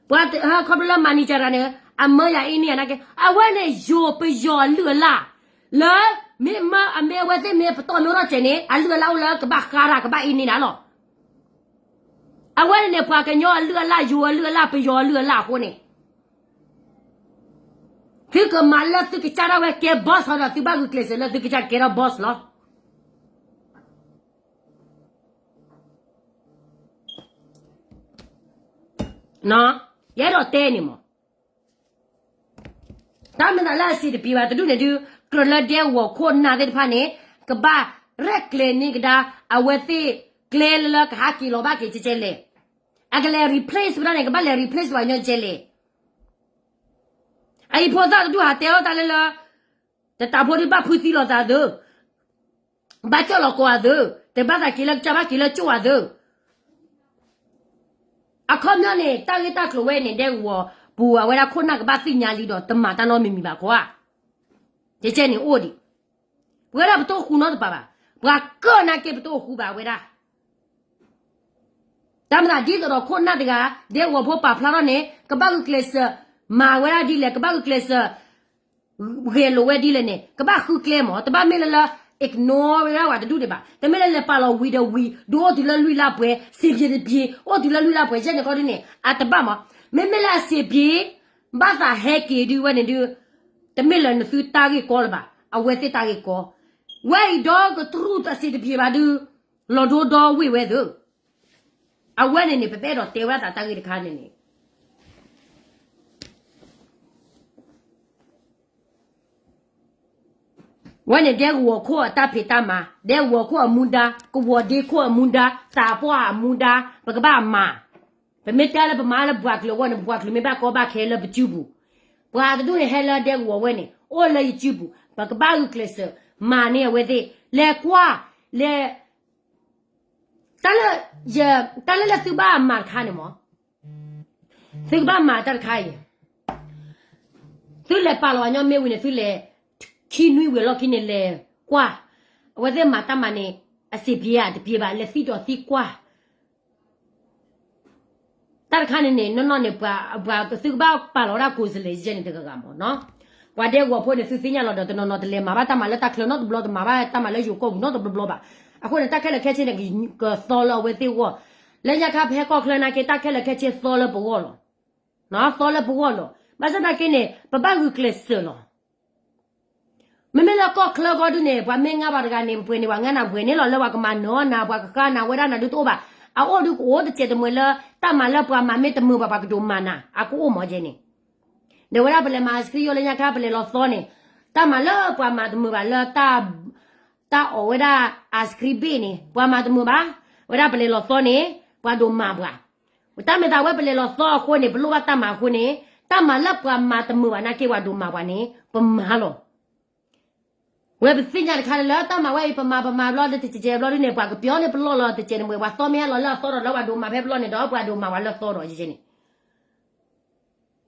ပှၤခီဖျိလၢမၤနံၤကရၤန့ၣ် အမၢယၤအံၤန့ၣ်နာ်က့, အဝဲန့ၣ်ယိၤပယီၤအလုၢ်အလၢ်, လၢမ့ၢ်မၢအမ့ၢ်အဝဲသ့ၣ်မ့ၢ်ပတီၢ်မ့ၢ်ထီၣ်စဲးန့ၣ် အလုၢ်အလၢ်အိၣ်လၢကဘၣ်ဃါတၢ်ကဘၣ်အံၤန့ၣ်ဒၣ်လီၤ. အဝဲန့ၣ်န့ၣ် ပှၤကညီအလုၢ်အလၢ် ယိၤအလုၢ်အလၢ် ပယီၤအလုၢ်အလၢ်အဃိန့ၣ်, သုကမၤလၢသုကစၢ်ဒၣ်ဝဲကဲ boss ဟီဒီး သုဘၣ်ဂုာ်ကျဲးစၢးလၢသုကစၢ်ကဲထီၣ် boss လီၤ. ယအဲၣ်ဒိးတဲန့ၣ်မး, တၢ်မ့ၢ်သးလၢအစံးတပံၤဘၣ်တဒူၣ်န့ၣ်ဒုး, ကြၢးလၢဒဲကဝီၤခိၣ်နၢ်သ့ၣ်တဖၣ်န့ၣ်, ကဘၣ်ရဲၣ်ကျဲၤန့ၢ်ကဒါ အဝဲသ့ၣ်ကျဲလၢလၢကဟးက့ၤလီၤဘၣ်က့ၤကဲကဲလဲၣ်. အကလဲၤ replace ဝဲဒၣ်န့ၣ် ကဘၣ်လဲၤ replace ပှၤကညီကဲလဲၣ်. အအံၤဖိသၣ်တဒူၣ်ဟးတဲအီၣ်တၢ်လၢလၢ တတးဖိဒုးဘၣ်ဖုသံလိာ်သးသု, ဘၣ်ကၠီၣ်လီၤကိးအသု, တဘၣ်သးက့ၤလၢကစၢ်ဘၣ်က့ၤလၢကၠိၣ်အသု. အခီပညီန့ၣ် တၢ်ဂ့ၢ်တၢ်ကျိၤဝဲန့ၣ် ဒဲကဝီၤပူၤ အဝဲဒၣ်ခိၣ်နၢ်ကဘၣ်သ့ၣ်ညါလံဒီး တမၤတၢ်နီတမံၤမံၤဘၣ်ခီဧါ. ကဲကဲန့ၣ်အိၣ်ဒံး, ပဝဲဒၣ်ပတအိၣ်ဃူနီတပၤဘၣ်, ပှၤကၢၣ်နာ်က့ပတအိၣ်ဃူဘၣ်ဝဲဒၣ်. တၢ်မၤသးဒ်သိးဒီးခိၣ်နၢ်တဂၤ ဒဲကဝီၤဖိပာ်ဖျါထီၣ်န့ၣ် ကဘၣ်ဂုာ်ကျဲးစၢးမၤဝဲဒၣ်ဒ်လဲၣ်, ကဘၣ်ဂုာ်ကျဲးစၢး ဂဲၤလိာ်ဝဲဒ်လဲၣ်န့ၣ် ကဘၣ်ဃုကျဲမး, တဘၣ်မ့ၢ်လၢလၢ ignore ဝဲဒၣ်ဝဲတဒူၣ်ဒံးဘၣ်. တမ့ၢ်လၢလဲၤပာ်လီၤဝံၤဒီးဝံၤ ဒုးအိၣ်တုၤလၢလွံၢ်လါပှဲၤ, စံးဘျ့တဘျ့ အိၣ်တုၤလၢလွံၢ်လါပှဲၤ ယဲန့ၣ်ခီဒ်န့ၣ် အတဘၣ်မး. မ့မ့ၢ်လၢအစံးဘျ့ ဘၣ်သးဟဲက့ၤဒုးဝဲန့ၣ်ဒုး တမ့ၢ်လၢနသုတၢ်ဂ့ၢ်ကီလၢၤဘၣ်, အဝဲသ့ၣ်တၢ်ဂ့ၢ်ကီ. ဝဲအံၤဒီကတြူၢ်အစံးတဘျ့ဘၣ်ဒုး လီၤဒိဒီဝ့ၢ်ဝဲသု. အဝဲန့ၣ်န့ၣ် ပအဲၣ်ဒိးတဲဝဲဒၣ်တၢ်ဂ့ၢ်တခါန့ၣ်န့ၣ် ဝဲန့ၣ်ဒဲကဝီၤခိၣ်အတၢ်ဖံးတၢ်မၤ, ဒဲကဝီၤခိၣ်အမူဒါ, ကဝီၤဒ့ခိၣ်အမူဒါ, သးပှၢ်အမူဒါ, ပကဘၣ်မၤ. ပမ့ၢ်တဲလၢပမၤလၢပှၤကလုာ်အဂီၢ်န့ၣ် ပပှၤကလုာ်မ့ၢ်ဘၣ်ကီဘၣ်ခဲလၢပစုပူၤ, ပှၤတဒူၣ်န့ၣ်ဟဲလၢဒဲကဝီၤဝဲန့ၣ် အိၣ်လၢယစုပူၤ, ပကဘၣ်ဂုာ်ကျဲးစၢး မၤန့ၢ်အဝဲသ့ၣ်, လဲၤကွၢ်, လဲၤ တၢ်လၢ တၢ်လၢလၢသုဘၣ်မၤတခါန့ၣ်မး, သုကဘၣ်မၤတၢ်တခါအံၤ, သုလဲၤပာ်လီၤအညီမ့ၢ်ဝံၤန့ၣ် သုလဲၤ ခံနွံဝံၤအလီၢ်ခံန့ၣ် လဲၤကွၢ်, အဝဲသ့ၣ်မၤတၢ်မၤန့ၣ် အစံးဘျ့ဧါတဘျ့ဘၣ် လဲၤသံဒီးသံကွၢ် တၢ်တခါန့ၣ်န့ၣ် နီၢ်နီၢ်န့ၣ် ပှၤ ပှၤသုကဘၣ်ပာ်လီၤဝဲဒၣ်ကိးစလဲၤယဲန့ၣ်တဂၤဂၤမးနီၤ, ပှၤဒဲကဝီၤဖိန့ၣ် သုသ့ၣ်ညါလီၤဒီး တနီၤနီၤတလဲၤမၤဘၣ်တၢ်မၤလၢတၢ်ချၢနီတဘျီ တမၤဘၣ်တၢ်မၤလၢယိၤကီၢ်ပူၤနီတဘျီဘျီဘၣ်. အဃိန့ၣ် တၢ်ခဲလၢာ်ခဲဆ့န့ၣ် ကသီလၢအဝဲသ့ၣ်အဂီၢ်, လၢညါခါပဟဲကီၢ်ချၢနာ်က့ တၢ်ခဲလၢာ်ခဲဆ့သီလၢပဂီၢ်လီၤ. သီလၢပဂီၢ်လီၤ. ဘၣ်ဆၣ်သနာ်က့န့ၣ် ပဘၣ်ဂုာ်ကျဲးစၢးလီၤ. မ့မ့ၢ်လၢကီၢ်ချၢဃီဒုန့ၣ် ပှၤမ့ၢ်ငါပှၤတဂၤန့ၣ် ပှဲၤန့ၢ်ပှၤငါနၤပှဲၤန့ၣ်လီၤ လၢပှၤကမၤနၢၤအီၣ်နၤ ပှၤကဃါနၤဝဲဒၣ်နၤဒုတအိၣ်ဘၣ်. အအိၣ်ဒုကအိၣ်တစဲးတမှဲၤလၢ တၢ်မၤလၢပှၤမၤမ့ၢ်တမုာ်ဘၣ် ပှၤကဒိးမၤနၤ အကအိၣ်မးကဲန့ၣ်. ဒီးဝဲဒၣ်ပလဲၤမၤ ice cream ယိၣ်လၢညါခါ ပလဲၤလီၤသီန့ၣ် တၢ်မၤလၢပှၤမၤတမုာ်ဘၣ်လၢ တၢ်အီၣ်ဝဲဒၣ် ice cream ဘ့ၣ်န့ၣ် ပှၤမၤတမုာ်ဘၣ်. ဝဲဒၣ်ပလဲၤလီၤသီန့ၣ် ပှၤဒိးမၤပှၤ တၢ်မ့ၢ်သးဝဲပလဲၤလီၤသီအဃိန့ၣ် ပလိၣ်ဘၣ်တၢ်မၤအဃိန့ၣ် တၢ်မၤလၢပှၤမၤတမုာ်ဘၣ်နာ်က့ ပှၤဒိးမၤပှၤန့ၣ် ပမၤလီၤ. ဝဲပသ့ၣ်ညါတခါလၢ တၢ်မၤဝဲအံၤ ပမၤပမၤဘျီ တစဲးစဲးဘျီဒ်န့ၣ် ပှၤကပျီန့ၢ်ပလီၢ်လီၤ တစဲးန့ၣ် ပှၤသီမ့ၢ်ဟဲလီၤလၢအသီဒီး လၢပှၤဒိးမၤဖဲပလီၢ်န့ၣ်ဒီး ပှၤဒိးမၤပှၤလၢသီဒီးယဲန့ၣ်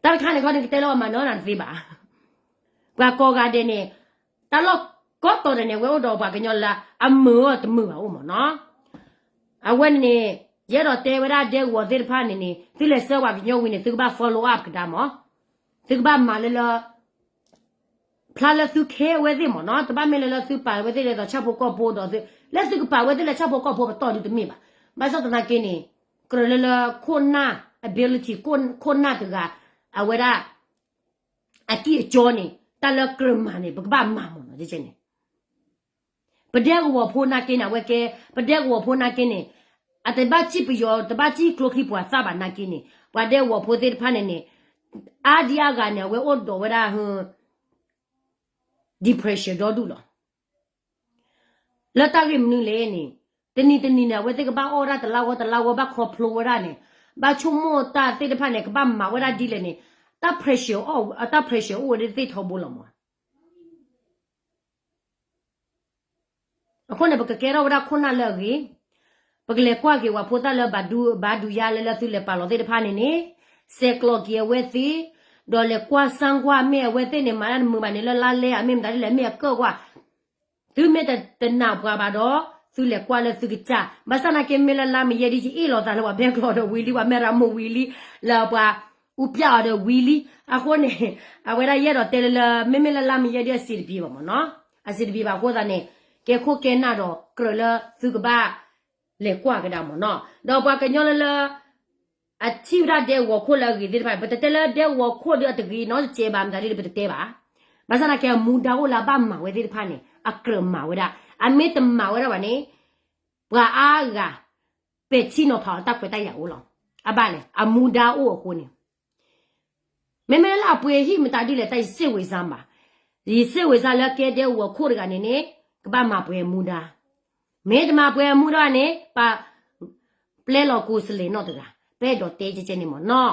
တၢ်တခါန့ၣ်ခီန့ၣ် ကတဲလၢပှၤမၤနၢၤနၤတသ့ဘၣ်. ပှၤကိးဂၤဒဲးန့ၣ် တၢ်လီၢ်ကိးတီၤဒဲးန့ၣ် ဝဲအိၣ်ဒီးပှၤကညီလၢ အမုာ်အီၤတမုာ်ဘၣ်အိၣ်မးနီၤ. အဝဲန့ၣ်န့ၣ် ယအဲၣ်ဒိးတဲဝဲဒၣ်ဒဲကဝီၤသ့ၣ်တဖၣ်န့ၣ်န့ၣ် သုလဲၤဆှၢပှၤကညီဝံၤန့ၣ် သုကဘၣ် follow up ကဒါမး. သုကဘၣ်မၤလၢလၢ ဖျါလၢသုခဲအဝဲသ့ၣ်မးနီၤ. တဘၣ်မ့ၢ်လၢလၢသုပာ်ဝဲသ့ၣ်လၢဒီးဆၣ်ဖိကီၢ်ဖိဒီးသု လၢသုကပာ်ဝဲသ့ၣ်လၢဆၣ်ဖိကီၢ်ဖိပတီၢ်ဒုတမ့ၢ်ဘၣ်. ဘၣ်ဆၣ်သနာ်က့န့ၣ် ကြၢးလၢလၢခိၣ်နၢ် ability ခိၣ်နၢ်တဂၤ အဝဲဒၣ် အကံၢ်အစီန့ၣ် တၢ်လၢကြၢးမၤန့ၣ် ပကဘၣ်မၤမးနီၤ ကဲန့ၣ် ပဒဲကဝီၤဖိနာ်က့န့ၣ် အဝဲကဲ ပဒဲကဝီၤဖိနာ်က့န့ၣ် အတဘၣ်စံၣ်ပယီၤ တဘၣ်စံၣ်ကျိချံမျိာ်သၣ်ဘၣ်နာ်က့န့ၣ် ပှၤဒဲကဝီၤဖိသ့ၣ်တဖၣ်န့ၣ်န့ၣ် အါဒံအါဂၤန့ၣ် အဝဲအိၣ်ဒီးဝဲဒၣ် depression ဒီဒူၣ်လီၤ. လၢတၢ်ဂ့ၢ်မနုၤလဲၣ်န့ၣ် တနံၤတနံၤန့ၣ် အဝဲသ့ၣ်ကဘၣ်အီၣ်ဝဲဒၣ်တလါဂီၢ်တလါဂီၢ် ဘၣ်ခီဖျိဝဲဒၣ်န့ၣ် ဘၣ်ဆိကမိၣ်တၢ်သ့ၣ်တဖၣ်န့ၣ် ကဘၣ်မၤဝဲဒၣ်ဒ်လဲၣ်န့ၣ် တၢ် pressure အီၣ် တၢ် pressure အိၣ်ဝဲဒၣ်သ့ၣ်ထီဘိလီၤမး. အဃိန့ၣ် ပကကဲထီၣ်ဝဲဒၣ်ခိၣ်နၢ်လၢအဂ့ၤ, ပကလဲၤကွၢ်က့ၤပှၤဖိသၣ်လၢဘၣ်ဒူ ဘၣ်ဒူယါလၢလၢသုလဲၤပာ်လီၤသ့ၣ်တဖၣ်န့ၣ်န့ၣ်, ဆဲးကျိးက့ၤအဝဲသ့ၣ်, ဒီးလဲၤကွၢ်စၣ်ကွၢ်မ့ၢ်အဝဲသ့ၣ်န့ၣ် မၤတၢ်တမုာ်ဘၣ်န့ၣ်လၢလါလဲအမ့ၢ်မတၤဒ်လဲၣ် မ့ၢ်အကၢၣ်ကွၢ် သုမ့ၢ်တနာ်ပှၤဘၣ်ဒီး သုလဲၤကွၢ်လၢသုကစၢ်, ဘၣ်ဆၣ်နာ်က့မ့ၢ်လၢလါမယဲဒ်ယအ့ၣ်လိာ်သးလၢပှၤဘဲကျီဒီးဝံၤလံ ပှၤမဲၢ်ရမိၢ်ဝံၤလံ လၢပှၤအူပျၢ်အီၤဒီးဝံၤလံ, အဃိန့ၣ် အဝဲဒၣ်ယအဲၣ်ဒိးတဲလၢလၢ မ့မ့ၢ်လၢလါမယဲဒ်အစံးတဘံၤဘၣ်မ့ၢ်နီၤ, အစံးတဘံၤဘၣ်အဃိသတးန့ၣ် ကဲခိၣ်ကဲနၢ်ဒီးကြၢးလၢသုကဘၣ်လဲၤကွၢ်ကဒါမ့ၢ်နီၤ, ဒီးပှၤကညီလၢလၢ အထံၣ်ဝဲဒၣ်ဒဲကဝီၤခိၣ်လၢအဂ့ၤသ့ၣ်တဖၣ် ပတတဲလၢဒဲကဝီၤခိၣ်ဒီးအတဂ့ၤနီတစဲးဘၣ် မတၤဒ်လဲၣ်ပတတဲဘၣ်, ဘၣ်ဆၣ်သနာ်က့အမူဒါအိၣ်လၢအဘၣ်မၤဝဲသ့ၣ်တဖၣ်န့ၣ် အကြၢးမၤဝဲဒၣ်, အမ့ၢ်တမၤဝဲဒၣ်ဘၣ်န့ၣ် ပှၤအါဂၤ ပဲာ်ထံနီၤဖးအီၤတၢ်ခွဲးတၢ်ယာ်အိၣ်လီၤ. အဘၣ်လဲၣ် အမူဒါအိၣ်အဃိန့ၣ် မ့မ့ၢ်လၢအပှ့ၤဟံၣ်မတၤဒ်လဲၣ် တၢ်ယစ့ၢ်ဝံၤစၢ်ဘၣ်. ယစ့ၢ်ဝံၤစၢ်လၢကဲဒဲကဝီၤခိၣ်တဂၤန့ၣ်န့ၣ် ကဘၣ်မၤပှဲၤအမူဒါ. မ့ၢ်တမၤပှဲၤအမူဒါန့ၣ် ပ ပျဲလီၤကိးစလဲၤနီၣ်တဂၤ ပအဲၣ်ဒိးတဲကဲကဲန့ၣ်မ့ၢ်နီၤ.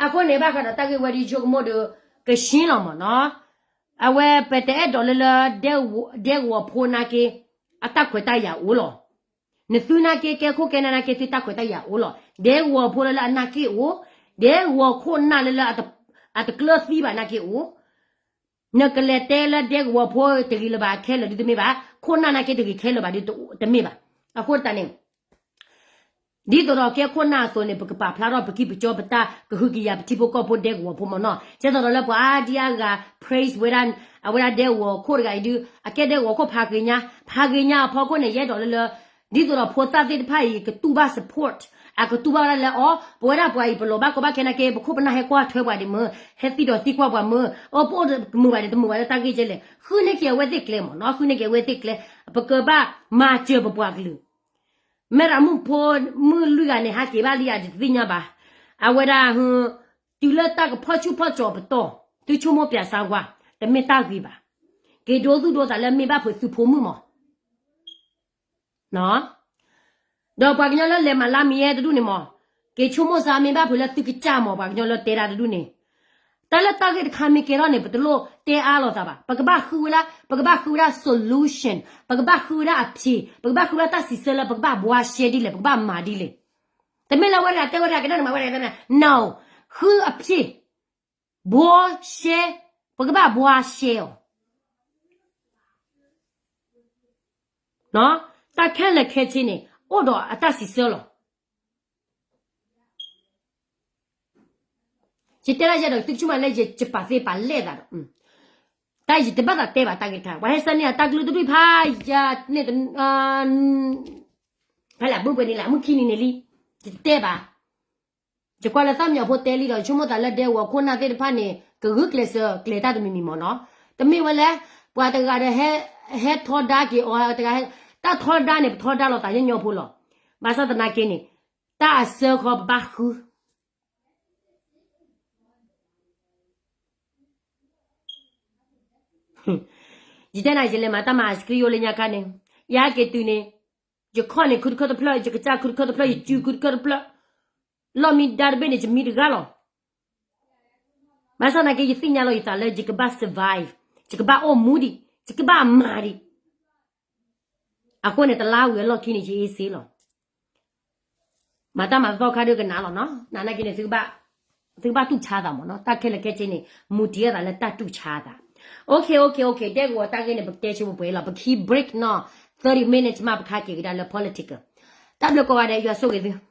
အဃိန့ၣ် ဘၣ်ဃးဒီးတၢ်ဂ့ၢ်ဝဲဒ်ဆိကမိၣ်ဒီး ကရှင်းလီၤမ့ၢ်နီၤ. အဝဲပတအဲၣ်ဒိးလၢလၢ ဒဲကဝီၤဖိနာ်က့ အတၢ်ခွဲးတၢ်ယာ်အိၣ်လီၤ. နသုနာ်က့ ကဲခိၣ်ကဲနၢ်နာ်က့ သုတၢ်ခွဲးတၢ်ယာ်အိၣ်လီၤ. ဒဲကဝီၤဖိလၢလၢအနာ်က့အိၣ်, ဒဲကဝီၤခိၣ်နၢ်လၢလၢ အတကျၢၤသံဘၣ်နာ်က့အိၣ်. နကလဲၤတဲလၢဒဲကဝီၤဖိတဂ့ၤလၢၤဘၣ်ခဲလၢာ်ဒုတမ့ၢ်ဘၣ်, ခိၣ်နၢ်နာ်က့တဂ့ၤခဲလၢာ်ဘၣ်ဒုတမ့ၢ်ဘၣ်. အဃိတၢ်န့ၣ် ဒ်သိးဒီးကဲခိၣ်နၢ်အသိးန့ၣ် ပကပာ်ဖျါထီၣ်ပကံၢ်ပကီၢ်ပတၢ်ကဟုကယာ်ပထံဖိကီၢ်ဖိဒဲကဝီၤဖိမ့ၢ်နီၤ. ကဲသိးဒီးလၢပှၤအါဒံအါဂၤ praise ဝဲဒၣ် အဝဲဒၣ်ဒဲကဝီၤခိၣ်တဂၤအံၤဒု အကဲဒဲကဝီၤခိၣ်ဖးဂ့ၤညါ ဖးဂ့ၤညါအဖီခိၣ်န့ၣ် ယအဲၣ်ဒိးလၢလၢ ဒ်သိးဒီးဖိသၣ်သ့ၣ်တဖၣ်အံၤ ကတူၢ်ဘၣ် support, အကတူၢ်ဘၣ်ဝဲဒၣ်လၢအီၤ ပဝဲဒၣ်ပှၤအံၤ ပလီၤဘၣ်ကီဘၣ်ခဲနာ်က့ ပခိၣ်ပနၢ်ဟဲကွၢ်ထွဲပှၤဒံးမ့ၢ် ဟဲသံဒီးသံကွၢ်ပှၤမ့ၢ် အပအိၣ်တမုာ်ဘၣ်ဒီးတမုာ်ဘၣ်လၢတၢ်ဂ့ၢ်ကဲလဲၣ် ဃုန့ၢ်က့ၤအဝဲသ့ၣ်ကျဲမ့ၢ်နီၤ, ဃုန့ၢ်က့ၤအဝဲသ့ၣ်ကျဲ ပကဘၣ်မၤစၢၤပပှၤကလုာ် မ့ၢ်ဒၣ်မုၣ်ဖိမုၣ်လွံၢ်ဂၤန့ၣ် ဟးက့ၤဘၣ်လံယတသ့ၣ်ညါဘၣ်. အဝဲဒၣ် တုၤလၢတၢ်ကဖီၣ်ဆူၣ်ဖီၣ်ကၠီၤပတီၢ် သုဆိကမိၣ်ပၠးစါကွၢ် တမ့ၢ်တၢ်ဂ့ၤဘၣ်. က့ၤဒိသူၣ်ဒိသးလၢမ့ၢ်ဘၣ်ဖုးသုဖိမုၣ်မး ဒီးပှၤကညီလၢလဲၤမၤလါမံၤယဲတဒူၣ်န့ၣ်မး က့ၤဆိကမိၣ်စါမ့ၢ်ဘၣ်ဖုးလၢသုကစၢ်မး ပှၤကညီလၢတဲဒၣ်တဒူၣ်န့ၣ် တၢ်လၢတၢ်ဂ့ၢ်တခါမ့ၢ်ကဲထီၣ်န့ၣ် ပတလိၣ်တဲအါလိာ်သးဘၣ်. ပကဘၣ်ဃုဝဲဒၣ် ပကဘၣ်ဃုဝဲဒၣ် solution, ပကဘၣ်ဃုဝဲဒၣ်အဖြေ, ပကဘၣ်ဃုဝဲဒၣ်တၢ်စံးဆၢလၢပကဘၣ်ဘှါရှဲဒ်လဲၣ် ပကဘၣ်မၤဒ်လဲၣ်. တမ့ၢ်လၢဝဲတဂၤတဲဝဲတဂၤကဒၣ်န့ၣ်မၤဝဲတဂၤတဲ no, ဃုအဖြေ, ဘှါရှဲ, ပကဘၣ်ဘှါရှဲအီၤ တၢ်ခဲလၢာ်ခဲဆ့န့ၣ် အိၣ်ဒီးအတၢ်စံးဆၢလီၤ. ယတဲဒၣ်ယဲဒီး သုကဆိကမိၣ်လၢယပာ်သ့ပာ်လဲၢ်သးဒီး တၢ်ယတဘၣ်သးတဲဘၣ်တၢ်ဂ့ၢ်တခါ ပှၤဟဲဆၢန့ၢ်အတၢ်ကလုၢ်တဒူၣ်ဖးယၤန့ၣ် ဖဲလဲၣ် ဘုပှဲၤန့ၣ်လၢ မုၢ်ခံနံၤန့ၣ်လံ ယတတဲဘၣ်. ယကွၢ်လၢသၣ်မံယီၤဖိတဲလံဒီး ယဆိကမိၣ်သးလၢဒဲကဝီၤခိၣ်နၢ်သ့ၣ်တဖၣ်န့ၣ် ကဂုာ်ကျဲးစၢးကျဲၤတၢ်တမံၤမံၤမ့ၢ်နီၤ. တမ့ၢ်ဝဲလၢ ပှၤတဂၤဒီး ဟဲထီဒါက့ၤအီၤတဂၤ, တၢ်ထီဒါန့ၣ် ပထီဒါလိာ်သးညီညီဖိလီၤ. ဘၣ်ဆၣ်သနာ်က့န့ၣ် တၢ်အစၢဃီပဘၣ်ဃု ယတဲနၤ ယလဲၤမၤတၢ်မၤ ice cream ယိလၢညါခါန့ၣ် ယဟဲက့ၤတုၤန့ၣ် ယခီၣ်န့ၣ်ခုတခၢၣ်တဖျၢၣ်, ယကစၢ်ခုတခၢၣ်တဖျၢၣ်, ယစုခုတခၢၣ်တဖျၢၣ်, လီၢ်မံဒါတဘ့ၣ်န့ၣ် ယမံတဂၤလီၤ. ဘၣ်ဆၣ်သနာ်က့ ယသ့ၣ်ညါလီၤယသးလၢယကဘၣ် survive, ယကဘၣ်အိၣ်မူဒံး, ယကဘၣ်မၤဒံး. အဃိန့ၣ် တလါဝံၤအလီၢ်ခံန့ၣ် ယအ့စ့လီၤ. မၤတၢ်မၤသီခါဒုကနၣ်လီၤနီၤ, နာ်သနာ်က့န့ၣ် သုကဘၣ်တူၢ်ဆါသးမ့ၢ်နီၤ, တၢ်ခဲလၢာ်ခဲဆ့န့ၣ် မူတံၢ်အသးလၢတၢ်တူၢ်ဆါသး. Okay, okay, okay, ဒဲကဝီၤတၢ်ဂ့ၢ်န့ၣ် ပကတဲဆိပှဲၤလီၤ, ပကဟံး break နီၤ, thirty minutes မး ပကဟဲက့ၤကဒါလၢ political. တၢ်ဘျုးကိးဂၤဒဲး ယွၤဆိၣ်ဂ့ၤသု.